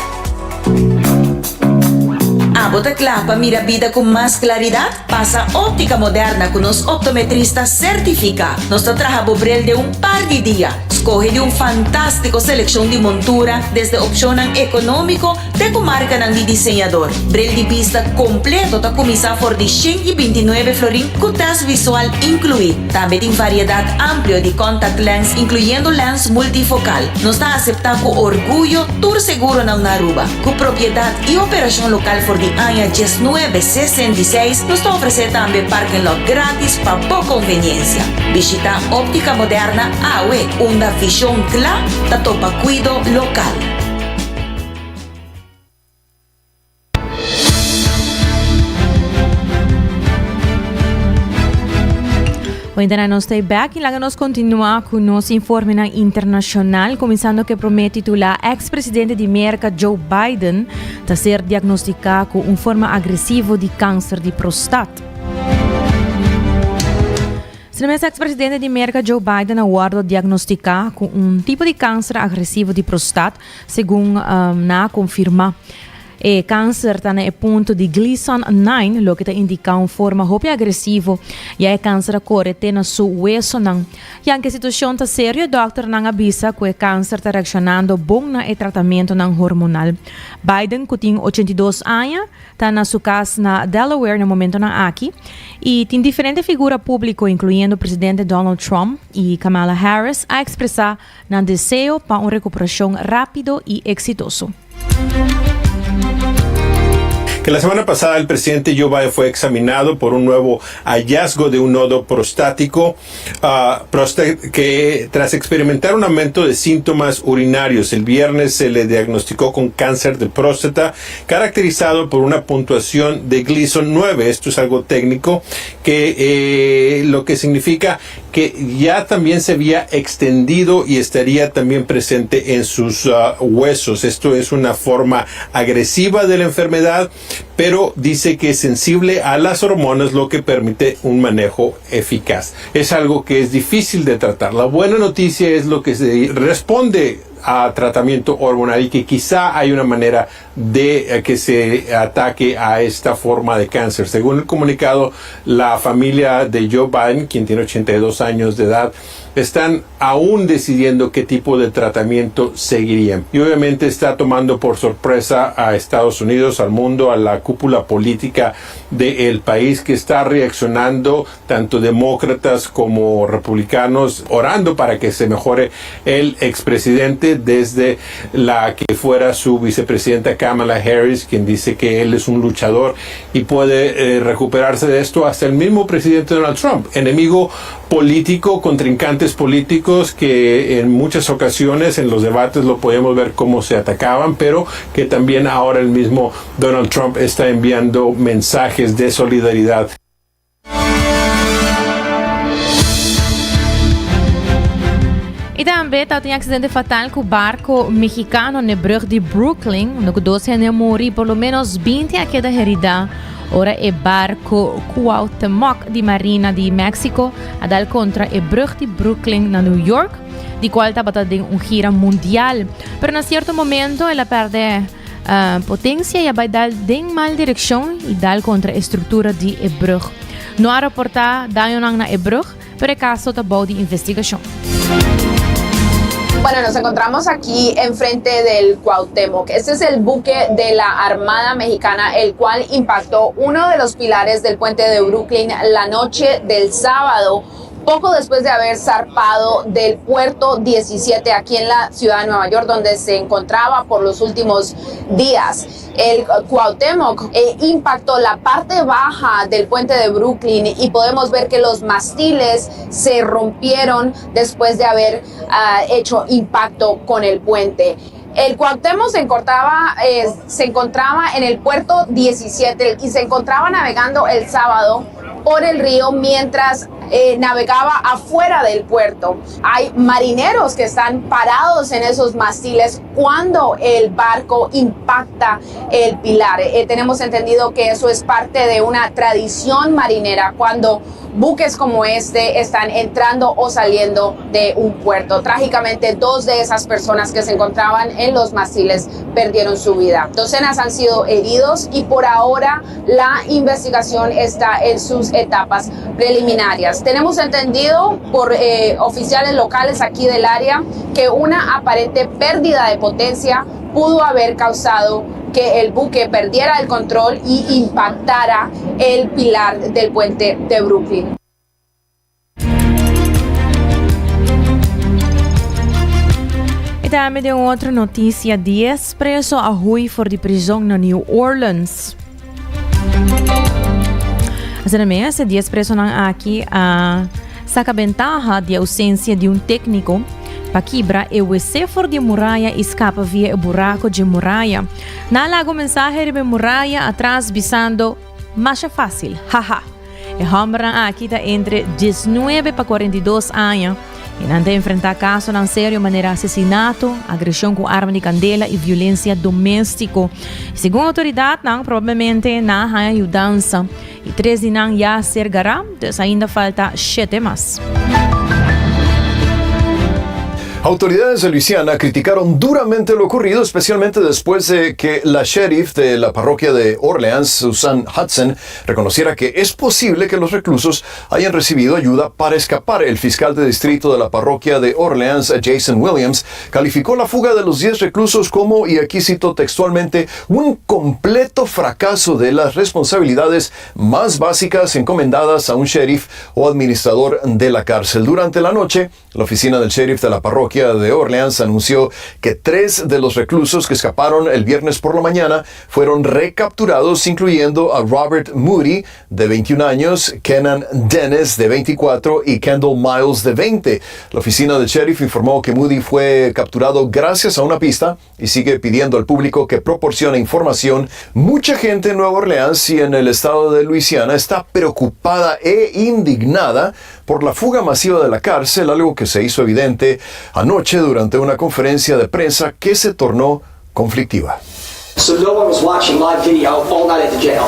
Abo ta kla pa mira bida ku mas klaridat? Pasa Óptica Moderna ku nos optometrista sertifiká. Nos ta traha bo bril den un par di dia. Skohe di un fantástiko selekshon di montura, desde opshonnan ekonómiko te ku markanan di diseñador. Bril di bista kompleto ta kuminsá for di 129 florin ku tèst visual inkluí. Tambe tin variedat amplio di contact lens inkluyendo lens multifokal. Nos ta aseptá ku orguyo tur seguronan na Aruba. Ku propiedat i operashon lokal for di aña 1966, nos ta ofresé tambe parking lot gratis pa bo konveniensia. Bishitá Óptica Moderna awe, unda vishon kla ta topa kuido lokal. Oyentenan nos ta back y laga nos continua cu nos informenan internacional, comenzando cu e prome titula Ex-presidente di Merca Joe Biden ta ser diagnostica cu un forma agresivo di cancer di prostat. Sinemens ex-presidente di Merca Joe Biden a wordo diagnostica cu un tipo di cancer agresivo di prostat, segun um, na confirma. E kanser ta na e punto di Gleason 9, loke ta indiká un forma hopi agresivo. Ya e kanser a kore te na su wesonan. Ya anke e situashon ta serio, e dòkternan a bisa ku e kanser ta reakshonando bon na e tratamentunan hormonal. Biden, ku tin 82 aña, ta na su kas na Delaware na momentonan aki i tin diferente figura públiko, inkluyendo presidente Donald Trump i Kamala Harris, a ekspresá nan deseo pa un rekuperashon rápido i eksitoso. Que la semana pasada el presidente Joe Biden fue examinado por un nuevo hallazgo de un nodo prostático uh, que tras experimentar un aumento de síntomas urinarios el viernes se le diagnosticó con cáncer de próstata caracterizado por una puntuación de Gleason 9. Esto es algo técnico que eh, lo que significa que ya también se había extendido y estaría también presente en sus uh, huesos. Esto es una forma agresiva de la enfermedad, pero dice que es sensible a las hormonas, lo que permite un manejo eficaz. Es algo que es difícil de tratar. La buena noticia es lo que se responde a tratamiento hormonal y que quizá hay una manera de eh, que se ataque a esta forma de cáncer. Según el comunicado, la familia de Joe Biden, quien tiene 82 años de edad, están aún decidiendo qué tipo de tratamiento seguirían. Y obviamente está tomando por sorpresa a Estados Unidos, al mundo, a la cúpula política del país que está reaccionando, tanto demócratas como republicanos, orando para que se mejore el expresidente desde la que fuera su vicepresidenta Kamala Harris, quien dice que él es un luchador y puede eh, recuperarse de esto, hasta el mismo presidente Donald Trump, enemigo político, contrincantes políticos que en muchas ocasiones en los debates lo podemos ver cómo se atacaban, pero que también ahora el mismo Donald Trump está enviando mensajes de solidaridad. I tambe tabatin aksidente fatal ku barko mexikano n'e brug di Brooklyn, unda ku dos hende a muri i por lo ménos 20 a keda heridá ora e barko Cuauhtémoc di Marina di Mexico a dal kontra e brug di Brooklyn na New York, di kual tabata den un gira mundial. Pero na sierto momento el a pèrdè potensia i a bai dal den mal direkshon i dal kontra e struktura di e brug. No a raportá dañonan na e brug. Pero e caso ta bou di investigacion. Bueno, nos encontramos aquí enfrente del Cuauhtémoc. Este es el buque de la Armada Mexicana, el cual impactó uno de los pilares del puente de Brooklyn la noche del sábado, poco después de haber zarpado del puerto 17 aquí en la ciudad de Nueva York, donde se encontraba por los últimos días. El Cuauhtémoc eh, impactó la parte baja del puente de Brooklyn y podemos ver que los mástiles se rompieron después de haber ah, hecho impacto con el puente. El Cuauhtémoc se encontraba, eh, se encontraba en el puerto 17 y se encontraba navegando el sábado por el río mientras eh, navegaba afuera del puerto. Hay marineros que están parados en esos mástiles cuando el barco impacta el pilar. Eh, tenemos entendido que eso es parte de una tradición marinera cuando buques como este están entrando o saliendo de un puerto. Trágicamente, dos de esas personas que se encontraban en los mástiles perdieron su vida. Docenas han sido heridos y por ahora la investigación está en sus etapas preliminarias. Tenemos entendido por eh, oficiales locales aquí del área que una aparente pérdida de potencia pudo haber causado que el buque perdiera el control y impactara el pilar del puente de Brooklyn. I tambe den un otro noticia, 10 preso a hui for di prison na New Orleans. Asina mes, e 10 presonan aki a saca bentaha di ausencia di un tecnico pa kibra e wc for di e muraya y scapa via e buraco dje muraya. Nan a laga un mensahe riba e muraya atras bisando, Masha facil, haha. E hombernan aki ta entre 19 pa 42 aña i nan ta enfrentá kasonan serio manera asesinato, agreshon ku arma di kandela i violensia doméstiko. Segun outoridatnan, probablemente nan a haña yudansa i tres di nan ya a ser gará, dus ainda falta shete mas. Autoridades de Luisiana criticaron duramente lo ocurrido, especialmente después de que la sheriff de la parroquia de Orleans, Susan Hudson, reconociera que es posible que los reclusos hayan recibido ayuda para escapar. El fiscal de distrito de la parroquia de Orleans, Jason Williams, calificó la fuga de los 10 reclusos como, y aquí cito textualmente, un completo fracaso de las responsabilidades más básicas encomendadas a un sheriff o administrador de la cárcel. Durante la noche, la oficina del sheriff de la parroquia de Orleans anunció que tres de los reclusos que escaparon el viernes por la mañana fueron recapturados, incluyendo a Robert Moody, de 21 años, Kenan Dennis, de 24, y Kendall Miles, de 20. La oficina del sheriff informó que Moody fue capturado gracias a una pista y sigue pidiendo al público que proporcione información. Mucha gente en Nueva Orleans y en el estado de Luisiana está preocupada e indignada por la fuga masiva de la cárcel, algo que se hizo evidente anoche durante una conferencia de prensa que se tornó conflictiva. So no one was watching live video all night at the jail.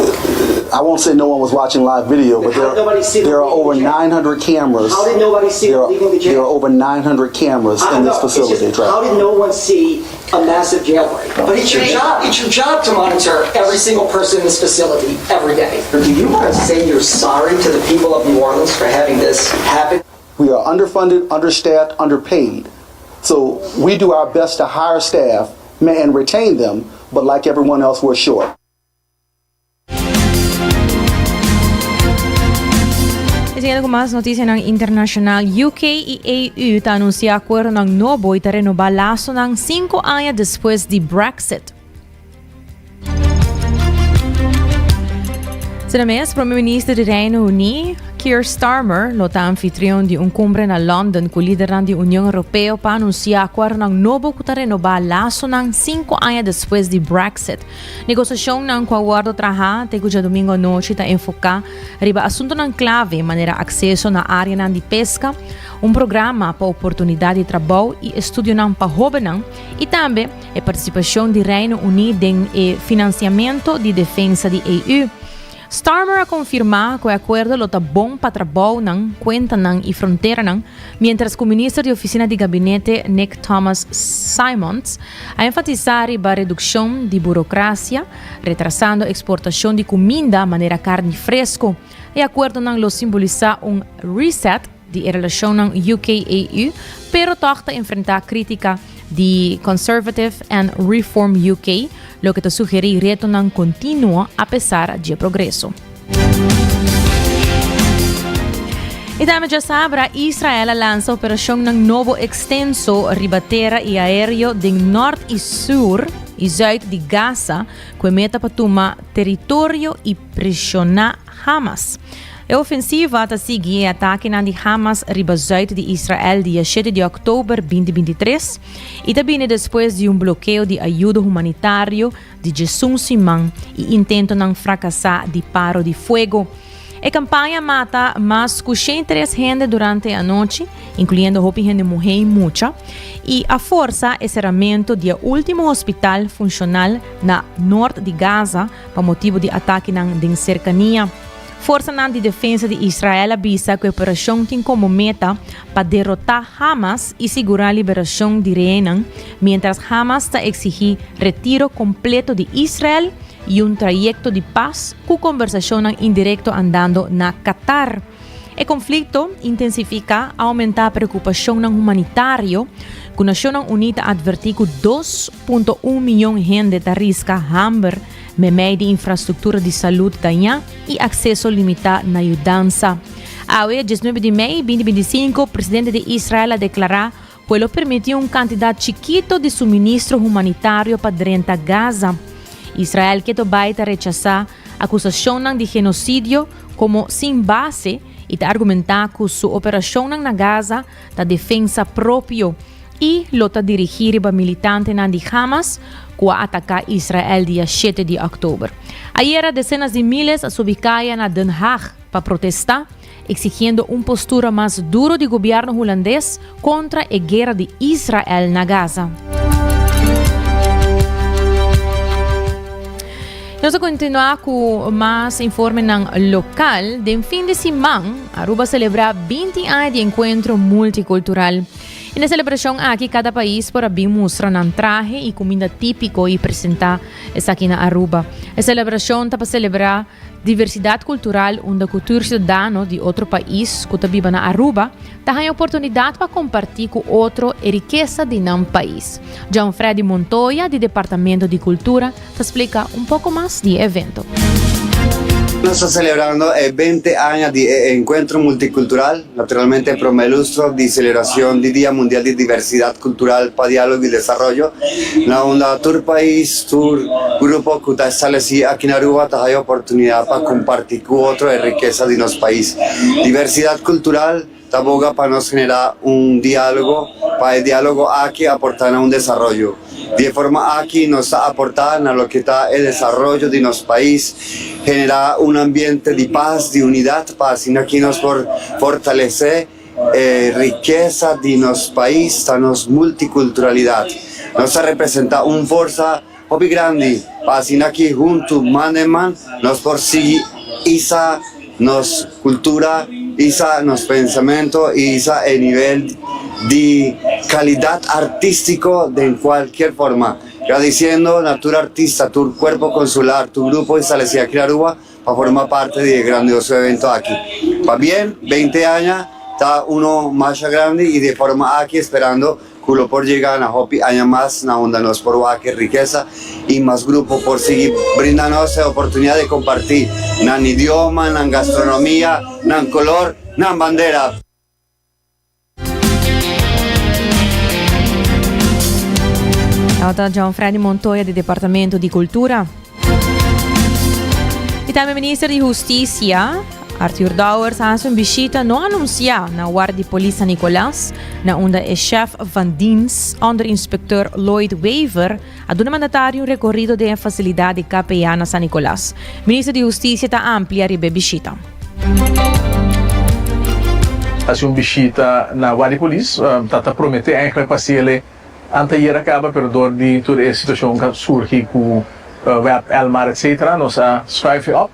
I won't say no one was watching live video, but How did there, nobody see them there are leaving over the jail? 900 cameras. How did nobody see there them are, leaving the jail? There are over 900 cameras I in this know, it's facility. just, how did no one see a massive jailbreak? But it's your job. It's your job to monitor every single person in this facility every day. Do you want to say you're sorry to the people of New Orleans for having this happen? We are underfunded, understaffed, underpaid. So we do our best to hire staff and retain them, but like everyone else, we're short. Y siguiendo cu mas noticianan internacional, UK y EU ta anuncia acuerdonan nobo y ta renoba lasonan cinco aña despues di Brexit. Sena mes, Prome Minister di Reino Uní, Keir Starmer, lo ta anfitrion di un cumbre na London cu lidernan di Union Europeo pa anuncia acuerdonan nobo cu ta renoba lasonan cinco aña despues di Brexit. Negociacionnan cu a wordo traha te cu djadomingo anochi ta enfoca riba asuntonan clave manera acceso na areanan di pesca, un programa pa oportunidad di trabou y estudionan pa hobennan y tambe e participacion di Reino Uní den e financiamento di defensa di EU. Starmer a confirma cu e acuerdo lo ta bon pa trabounan, cuentanan y fronteranan, mientras cu minister di oficina di gabinete Nick Thomas Symonds a enfatisa riba reduccion di burocracia, retrasando exportacion di cuminda manera carni fresco. E acuerdonan lo simbolisa un reset di e relashonnan UK-EU, pero tòg ta enfrentá krítika di Conservative and Reform UK, loke ta sugerí retonan kontinuo apesar dje progreso. I tambe djasabra, Israel a lansa operashonnan nobo ekstenso riba tera i aéreo den nòrt i sur i zùit di Gaza ku e meta pa tuma teritorio i preshoná Hamas. E ofensiva ta sigui e atakenan di Hamas riba zuid di Israel dia shete di òktober 2023 i ta bini despues di un blokeo di ayudo humanitario di djesun siman i intentonan frakasá di paro di fuego. E kampaña a mata mas ku 103 hende durante e anochi, inkluyendo hopi hende muhé i mucha, i a forsa e seramentu di e último hospital funshonal na nort di Gaza, pa motibu di atakenan den serkania. Forsanan di defensa di Israel a bisa ku e operashon tin komo meta pa derotá Hamas i sigurá liberashon di rehennan, miéntras Hamas ta eksigí retiro kompleto di Israel i un trayekto di pas ku kombersashonnan indirekto andando na Qatar. E konflikto intensifiká a oumentá preokupashonnan humanitario, ku Nashonnan Uní ta atvertí ku 2.1 mion hende ta riska hamber meimei di infrastruktura di salud dañá i akseso limitá na yudansa. Awe, 19 di mei 2025, presidente di Israel a deklará ku e lo permití un kantidat chikito di suministro humanitario pa drenta Gaza. Israel keto bai ta rechasá akusashonnan di genosidio komo sin base i ta argumentá ku su operashonnan na Gaza ta defensa propio i lo ta dirigí riba militantenan di Hamas ku a ataká Israel dia shete di òktober. Ayera desenas di miles a subi kaya na Den Haag pa protestá, eksigiendo un postura mas duro di gobièrnu hulandes kontra e guera di Israel na Gaza. Nos ta kontinuá ku mas informenan lokal. Den fin di siman, Aruba a selebrá 20 aña di enkuentro multikultural. Y na e celebracion aki cada pais por a bin mustra nan trahe y cuminda tipico y presenta esaki na Aruba. E celebracion ta pa celebra diversidad cultural unda cu tur ciudadano di otro pais cu ta biba na Aruba ta haña oportunidad pa comparti cu otro e rikesa di nan pais. John Freddy Montoya di Departamento di Cultura ta splica un poco mas di e evento. Nos ta celebrando e bente aña di e Encuentro Multicultural, naturalmente e prome lustro di celebracion di Dia Mundial di Diversidad Cultural pa Dialogo y Desaroyo, na unda tur pais, tur grupo cu ta estableci aki na Aruba ta haya oportunidad pa comparti cu otro e rikesa di nos pais. Diversidad cultural ta boga pa nos genera un dialogo, pa e dialogo aki aporta na un desaroyo. Di e forma aki nos ta aporta na loke ta e desaroyo di nos pais, genera un ambiente di pas, di unidad pa asina aki nos por fortalece e rikesa di nos pais, ta nos multiculturalidad. Nos ta representa un forsa hopi grandi pa asina aki hunto man en man nos por sigui isa nos cultura, isa nos pensamento y isa e nivel di calidad artistico den cualkier forma. Gradiciendo na tur artista, tur cuerpo consular, tur grupo estableci aki na Aruba pa forma parte di e grandioso evento aki. Pabien, beinti aña ta uno masha grandi y di e forma aki esperando Cu lo por yega na hopi aña mas na unda nos por wak e rikesa y mas grupo por sigui brinda nos e oportunidad di comparti nan idioma, nan gastronomia, nan color, nan bandera. Tabata John Freddy Montoya di Departamento di Cultura. Y tambe Minister di Husticia, Arthur Dowers, a haci un bishita no anuncia na Warda di Polis San Nicolas, na unda e chef van dienst, onderinspecteur Lloyd Wever, a duna mandatario un recorrido den e facilidad di KPA na San Nicolas. Minister di Husticia ta amplia riba e bishita. Haci un bishita na Warda di Polis, ta ta promete eigenlijk pa haciele Anteayer a caba pero door di tur e situacion cu a surgi cu web, Elmar etc. Nos a schuif e op.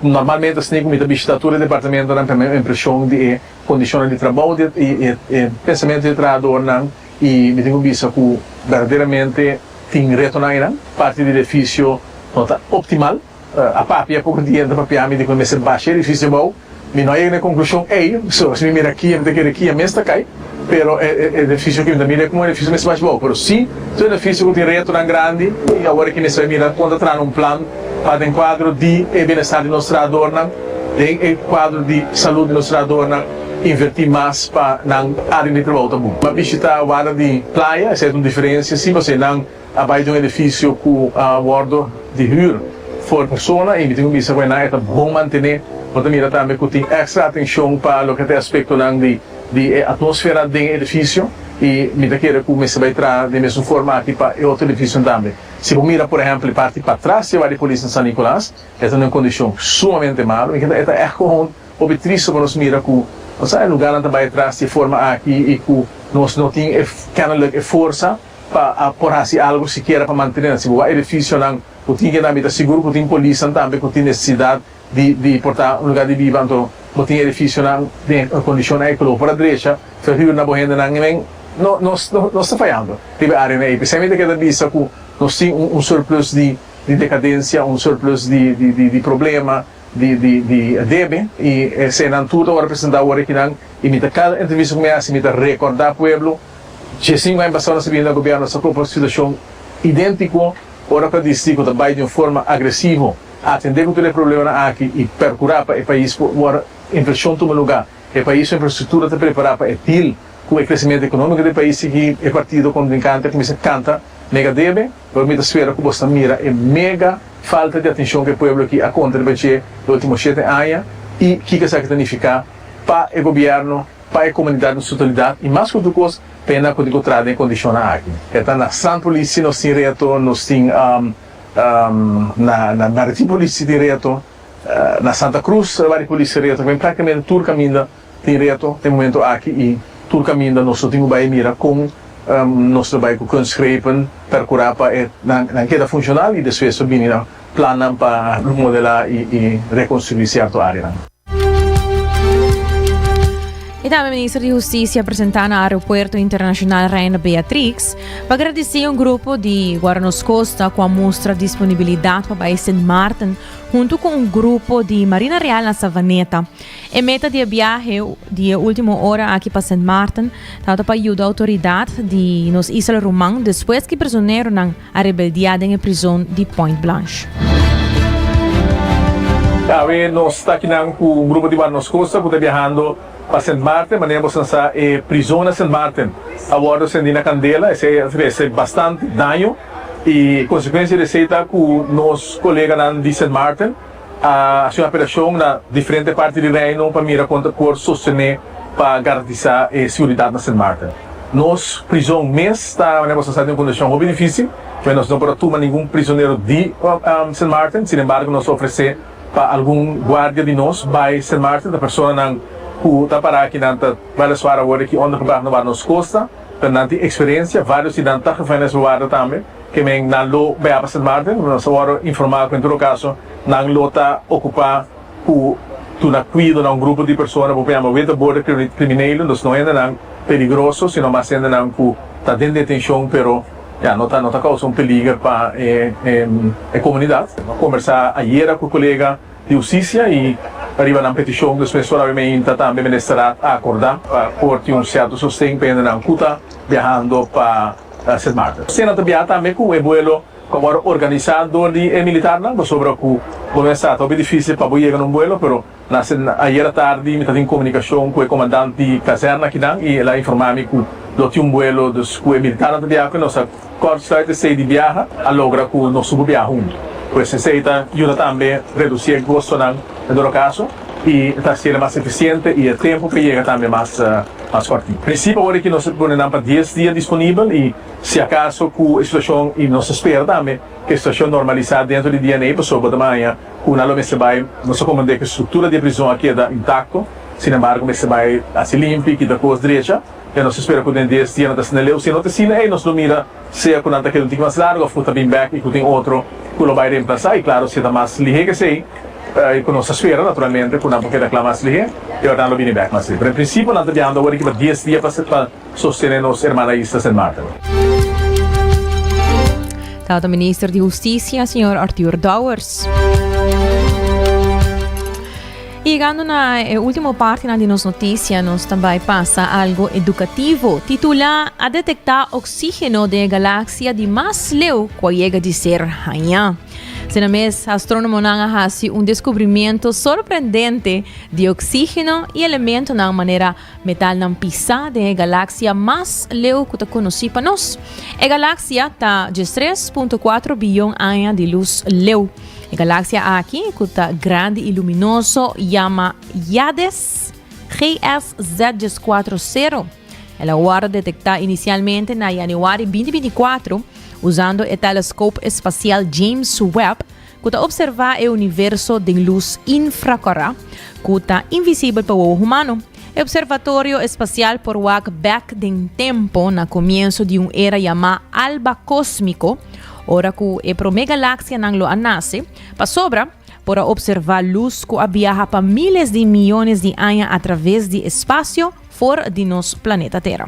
Normalmente asina cu mi ta bishita tur e departamentonan pa mi impresion di e condicionnan di trabou di e e pensamento di e trahadornan y mi tin cu bisa cu berdaderamente tin retonan eynan. Parti di edificio no ta optimal. A papia poco dia ta papia mi di cu mester basha e edificio abou. Mi no a yega na e conclusion ey, so si mi mira kia mi ta kere kia mes ta cay, pero e edificio aki mi ta mira como un edificio mester basha abou. Pero si ta un edificio cu tin retonan grandi y awor aki mester bay mira con ta traha un plan pa den cuadro di e bienestar di nos trahadornan, den e cuadro di salud di nos trahadornan, inverti mas pa nan area di trabou ta bon. Mi a bishita warda di playa, esey ta un diferencia si, pasobra nan. A bai di un edifisio ku a wòrdu di hür for persona i mi tin ku bisa ku enan e ta bon mantené. Bo ta mira tambe ku tin èkstra atenshon pa loke ta e aspektonan di di e atmósfera den e edifisio i mi ta kere ku mester bai traha den mesun forma aki pa e otro edifisionan tambe. Si bo mira por ehèmpel e parti patras di e Warda di Polis na San Nicolas e ta den un kondishon sumamente malu i e ta ègt gewoon hopi tristu pa nos mira ku nos sa e lugarnan ta bai atras di e forma aki i ku nos no tin e kennelijk e forsa pa a por hasi algo sikiera pa mantene nan. Si bo wak edificionan cu tin keda mi ta sigur cu tin polisnan tambe cu tin necesidad di di por ta un lugar di biba anto bo tin edificionan den e condicion ey cu lo por a drecha verhuur na bo hendenan y men no nos nos ta fayando riba e areanan ey. P'esey mi ta keda bisa cu nos tin un un surplus di di decadencia un surplus di di di di problema di di di debe y eseynan tur ta worde presenta awor akinan y mi ta cada entrevista cu mi haci mi ta recorda pueblo Djesinku aña pasado nos a bini na gobierno nos a topa un situacion identico ora cu a dicidi cu ta bay di un forma agresivo atende cu tur e problemanan aki y percura pa e pais por ora inversion tuma lugar e pais su infrastructura ta prepara pa e deal cu e crecimiento economico di e pais sigui e partido contrincante a cuminsa canta mega debe pero mi ta spera cu bos ta mira e mega falta di atencion cu e pueblo aki a contra riba dje e ultimo shete aña y kico esaki ta nifica pa e gobierno pa e komunidat na su totalidat i mas ku tur kos pa e nan ku tin ku traha den e kondishonnan aki. E ta na Strand Politie nos tin reto, nos tin na na Maritime Politie tin reto, na Santa Cruz Vari Politie reto, men praktikamente tur kaminda tin reto den momento aki i tur kaminda nos lo tin ku bai mira kon nos lo bai ku kunstgrepen perkurá pa e nan nan keda funshonal i despues lo bini na plannan pa remodelá i rekonstruí sierto areanan. Y tambe Minister di Husticia a presenta na Aeropuerto Internacional Reina Beatrix pa gradici un grupo di Guarnos Costa cu a mustra disponibilidad pa bay Sint Maarten hunto cu un grupo di Marina Real na Savaneta. E meta di e biahe di e ultimo ora aki pa Sint Maarten tabata pa yuda autoridad di nos isla ruman despues cu prisoneronan a rebeldia den e prizon di Point Blanche. Awe nos ta akinan ku un grupo di Warnos Costa ku ta biahando pa Sint Maarten. Manera boso sa e prizon na Sint Maarten a wòrdu sendí na kandela. Esei a trese bastante daño i konsekuensia di esei ta ku nos koleganan di Sint Maarten a hasi un apelashon na diferente parti di Reino pa mira kon ta por sostené pa garantisá e siguridat na Sint Maarten. Nos prizon mes ta, manera boso sa, den un kondishon hopi difísil, p'e nos no por a tuma ningun prizonero di Sint Maarten. Sin embargo, nos a ofresé pa algun guardia di nos bai Sint Maarten. Ta personanan ku ta pará aki nan ta weliswaar awor aki ondergebracht na war nos kosta, pero nan tin eksperensia. Vários di nan ta gevangenisbewaarder tambe. Ke men nan lo bea pa Sint Maarten. Nos a wòrdu informá ku en todo kaso nan lo ta okupá ku duna kuido na un grupo di persona bo por yama witteboorde kriminelen, dus no hendenan peligroso sino mas hendenan ku ta den detenshon pero ya no ta no ta kousa un peliger pa e e komunidat. A kombersá ayera ku kolega di hustisia i riba nan petishon despues ora mi meinta tambe ministerat a akordá pa por tin un sierto sosten pa hendenan ku ta biahando pa Sint Maarten. Sena ta biaha tambe ku e buelo ku a wòrdu organisá dor di e militarnan pasobra ku bo mester sa ta hopi difísil pa bo yega na un buelo pero na ayera tardi mi ta tin komunikashon ku e komandant di kazèrna akinan i el a informá mi ku lo tin un buelo dus ku e militarnan ta biaha ku nos a kòrtsluit esei di biaha a logra ku nos tur por biaha huntu pues esei ta yuda tambe redusí e kostonan en todo kaso i ta hasiel mas efisiente i e tempu pa yega tambe mas mas kòrtiku. Prinsipio awor aki nos a pone nan pa dies dia disponibel i si akaso ku e situashon i nos ta spera tambe ku e situashon normalisá dentro di DNA pasobra bo ta baña ku nan lo mester bai nos a komprendé ku e struktura di e prizon a keda intakto sin embargo mester bai hasi limpi kita kos drecha i nos ta spera ku den dies dia nan ta asina leu si no ta asina ei nos lo mira sea ku nan ta keda un tiki mas largu òf ku ta bin bèk i ku tin otro ku lo bai remplasá i klaro si e ta mas lihé ke esei i ku nos ta spera naturalmente ku nan por keda kla mas lihé i ora nan lo bini bèk mas lihé pero en prinsipio nan ta biahando awor aki pa dies dia pa pa Sostené nos hermana isla Sint Maarten. Tabata minister di Husticia, señor Arthur Dowers. Y llegando na e último parte di nos noticia, nos también pasa algo educativo. Titula A detecta oxígeno de galaxia di mas leu cu llega di ser haña. Sena mes, astrónomonan a haci un descubrimiento sorprendente di oxígeno y elementonan manera Metalnan pisá den e galaksia mas leu ku ta konosí pa nos. E galaksia ta diestres punto kuatro biyon aña di lus leu. E galaksia aki, ku ta grandi i luminoso, yama Hyades GSZ 14 sero. El a wòrdu detektá inisialmente na yanüari binti 24 usando e teleskop espasial James Webb, ku ta opservá e universo den lus infrakòrá, ku ta invisibel pa wowo humano. E opservatorio espasial por wak bèk den tempu na komienso di un era yamá alba kósmiko, ora ku e promé galaksianan lo a nase, pasobra por a opservá lus ku a biaha pa míles di miónes di aña atraves di espasio for di nos planeta Tera.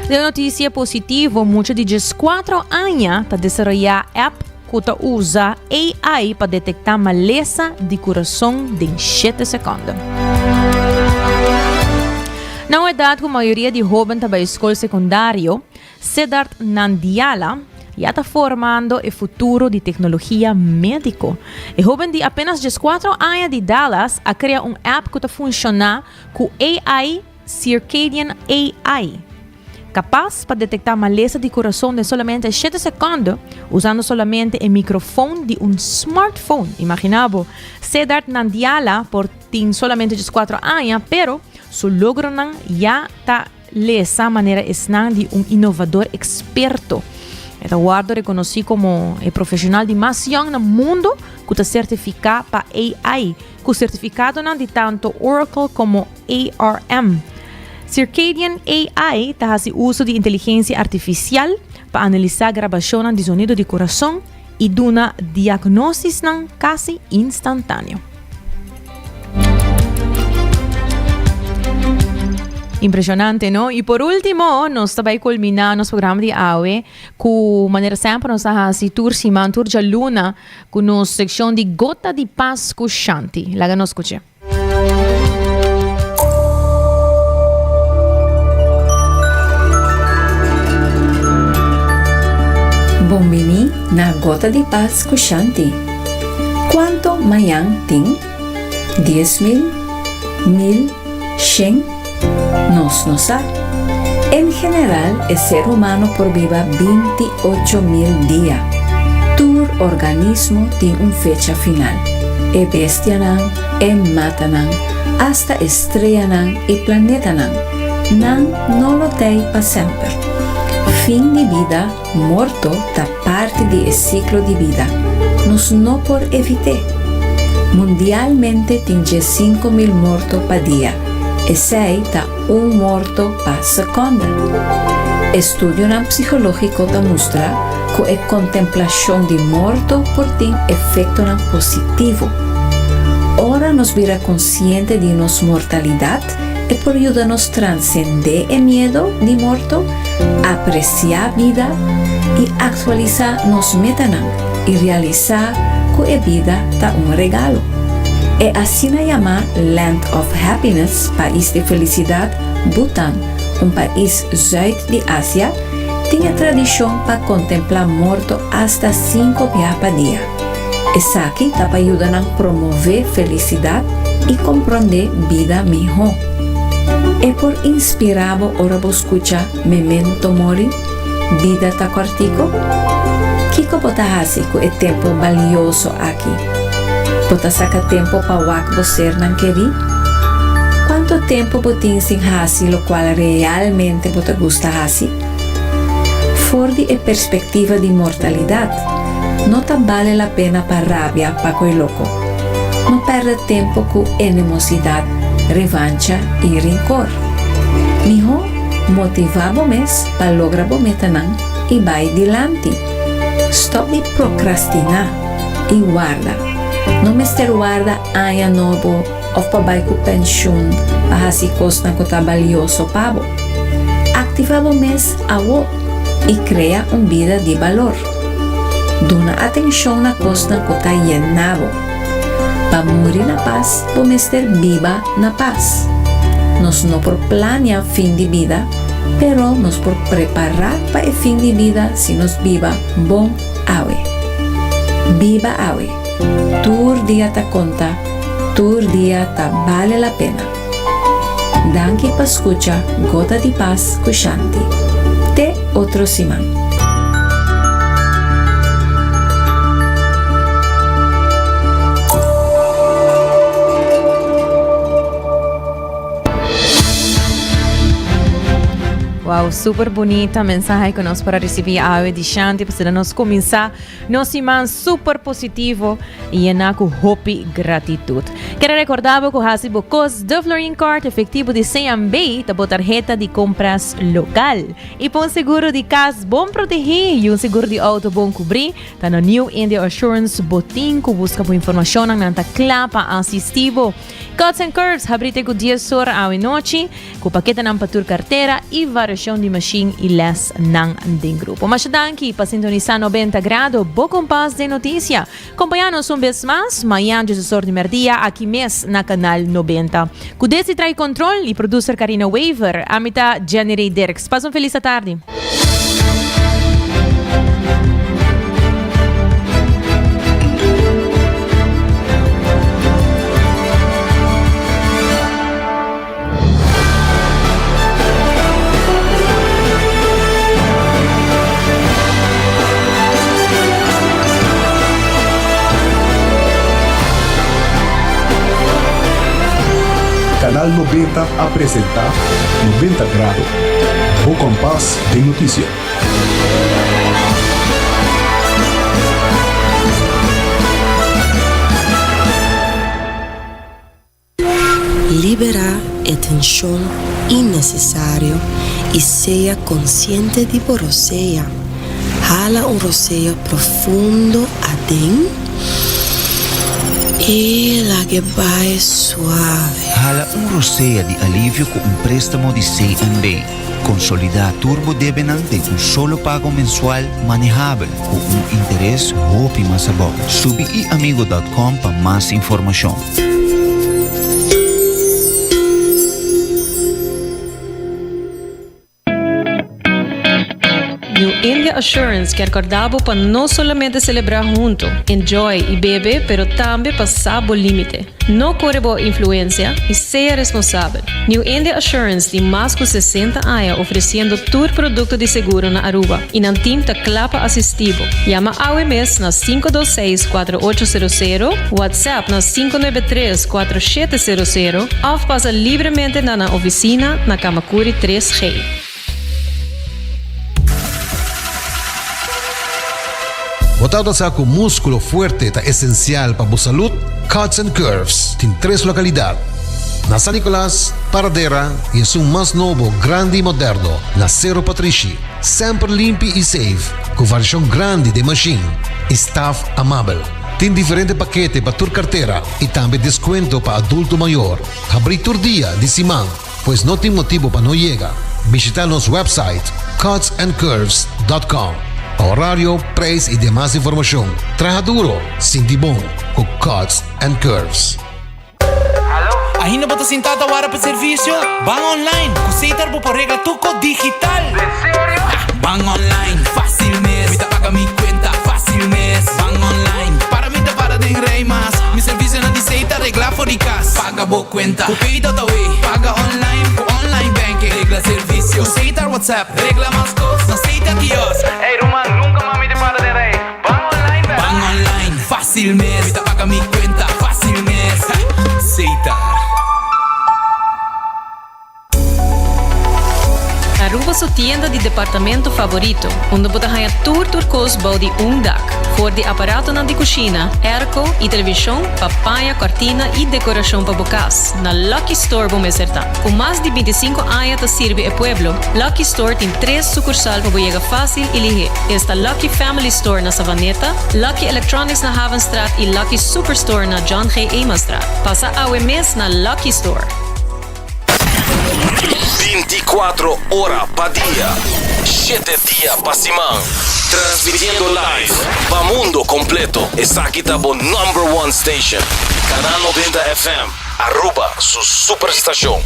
Den noticia positivo, mucha di 14 aña ta desaroyá app ku ta usa AI pa detektá malesa di kurason den 7 sekonde. Na un edat ku mayoria di hóben ta bai skol sekundario, Siddharth Nandiala ya ta formando e futuro di teknologia médiko. E hóben di apenas 14 aña di Dallas a krea un app ku ta funshoná ku AI Circadian AI, kapas pa detektá malesa di kurason den solamente shete sekònde usando solamente e mikrofon di un smartphone. Imaginá bo, Siddharth Nandiala por tin solamente 14 aña, pero su logronan ya ta Lesa manera esnan di un inovador eksperto. E ta wòrdu rekonosí komo e profeshonal di mas yòn na mundu ku ta sertifiká pa AI, ku sertifikadonan di tantu Oracle komo ARM. Circadian AI ta hasi uso di inteligensia artifisial pa analisá grabashonnan di zonido di kurason i duna diagnósisnan kasi instantáneo. Impresionante, no? Y por ultimo, nos ta bay culmina nos programa di awe cu manera semper nos ta haci tur siman, tur djaluna, cu nos seccion di Gota di Paz cu Shanti. Laga nos scucha. Bon bini na Gota di Paz cu Shanti. Cuanto mañan tin? 10.000? Mil? Shen? Nos no sa. En general e ser humano por biba 28.000 dia. Tur organismo tin un fecha final. E bestianan, e matanan, asta e streanan i planetanan, nan no lo t'ei pa semper. Fin di bida, morto, ta parti di e siklo di bida. Nos no por evit'é. Mundialmente tin 15.000 morto pa dia, esei ta un morto pa sekònde. Estudionan psikológiko ta mustra ku e kontemplashon di morto por tin efektonan positivo. Ora nos bira konsiente di nos mortalidat, e por yuda nos transendé e miedo di morto, apresiá bida i aktualisá nos metanan i realisá ku e bida ta un regalo. E asina yamá Land of Happiness, Pais di Felisidat, Bhutan, un pais zùit di Asia, tin e tradishon pa kontemplá morto asta sinku bia pa dia. Esaki ta pa yuda nan promové felisidat i komprondé bida mihó. E por inspirá bo ora bo skucha Memento Mori, Bida ta kòrtiku? Kiko bo ta hasi ku e tempu balioso aki? Bo ta saka tempu pa wak bo sernan kerí? Kuantu tempu bo tin sin hasi lokual realmente bo ta gusta hasi? For di e perspektiva di mortalidat, no ta bale la pena pa rabia pa koe loko. No pèrdè tempu ku enemosidat, revancha i rinkor. Mihó motivá bo mes pa logra bo metanan i bai dilanti. Stòp di prokrastiná i warda. No mester warda aña nobo òf pa bai ku penshun pa hasi kosnan ku ta balioso pa bo. Aktivá bo mes awo i krea un bida di balor. Duna atenshon na kosnan ku ta yena bo. Pa muri na pas, bo mester biba na pas. Nos no por plania fin di bida, pero nos por prepará pa e fin di bida si nos biba bon awe. Biba awe. Tur dia ta konta, tur dia ta bale la pena. Danki pa skucha Gota di Pas ku Shanti. Te otro siman. Wow, super bunita mensahe ku nos por a risibí awe di Shanti. Pasobra nos kuminsá nos siman super positivo i yená ku hopi gratitut. Kere rekordá bo ku hasi bo kos De Florin Card efektivo di CMB ta bo tarheta di kompras lokal. I pa un seguro di kas bon protegí i un seguro di outo bon kubrí, ta na New India Assurance bo tin ku buska bo informashonnan. Nan ta kla pa asistí bo. Cuts and Curves habrí te ku dies or awe nochi, ku paketenan pa tur kartera i variashon di mashin i lèsnan den grupo. Masha danki pa sintonisá 90 Grado, bo kompas den notisia. Kompañá nos un bes mas mañan djes or di mèrdia aki mes na Kanal 90. Ku Desi trai kontrol i producer Karina Wever, ami ta Jenny Rey Dirks. Pasa un felis atardi. Canal 90 a presenta 90 Grado, bo kompas den notisia. Liberá e tenshon innesesario i sea konsiente di bo rosea. Hala un rosea profundo aden. I lag'e bai suave. Hala un rosea di alivio ku un préstamo di CNB. Konsolidá tur bo debenan den un solo pago mensual manehabel ku un interes hopi mas abou. Subi iamigo dòt kòm pa mas informashon. New India Assurance kier corda bo pa no solamente celebra hunto, enjoy y bebe, pero tambe pa sa bo limite. No core bo influencia y sea responsabel. New India Assurance tin mas cu 60 aña ofreciendo tur producto di seguro na Aruba y nan team ta cla pa asisti bo. Yama awe mes na 526 4800, WhatsApp na 593 4700 of pasa libremente na nan oficina na Camacuri 3G. Bo tabata sa cu musculo fuerte ta esencial pa bo salud? Cuts and Curves tin tres localidad, na San Nicolas, Paradera y esun mas nobo, grandi y moderno na Cerro Patrishi. Semper limpi y safe, cu variacion grandi den machine y staff amabel. Tin diferente pakete pa tur cartera y tambe descuento pa adulto mayor. Habri tur dia di siman. Pues no tin motibo pa no yega. Bishita nos website cutsandcurves.com pa horario, prijs y demas informacion. Traha duro, sinti bon cu Cuts and Curves. Ainda bo ta sinta ta wara pa servicio? Ban online! Cu Setar bo por regla tur cos digital! Den serio? Ban online, facil mes! Mi ta paga mi cuenta facil mes! Ban online, para mi ta para den rij mas! Mi servicionan di Setar regla for di cas! Paga bo cuenta cu Pay.awe, paga online cu online banking, regla servicio cu Setar WhatsApp, regla mas cos na Setar kiosk. Ey ruman, nunca mas mi ta para den rij. Ban online bek. Ban online, facil mes. Mi ta paga mi cuenta facil mes. Setar. Aruba su tienda di departamento favorito, unda bo ta haña tur tur kos bou di un dak. For di aparatonan di kushina, airco i televishon pa paña, kòrtina i dekorashon pa bo kas, na Lucky Store bo mester ta. Ku mas di bintisinko aña ta sirbi e pueblo, Lucky Store tin tres sukursal pa bo yega fásil i lihé. Esta Lucky Family Store na Savaneta, Lucky Electronics na Havenstraat i Lucky Superstore na John G. Emanstraat. Pasa awe mes na Lucky Store! 24 ora pa dia, shete dia pa siman. Transmitiendo live pa mundo completo. Esaki ta bo number one station. Canal 90 FM, Aruba su superstacion.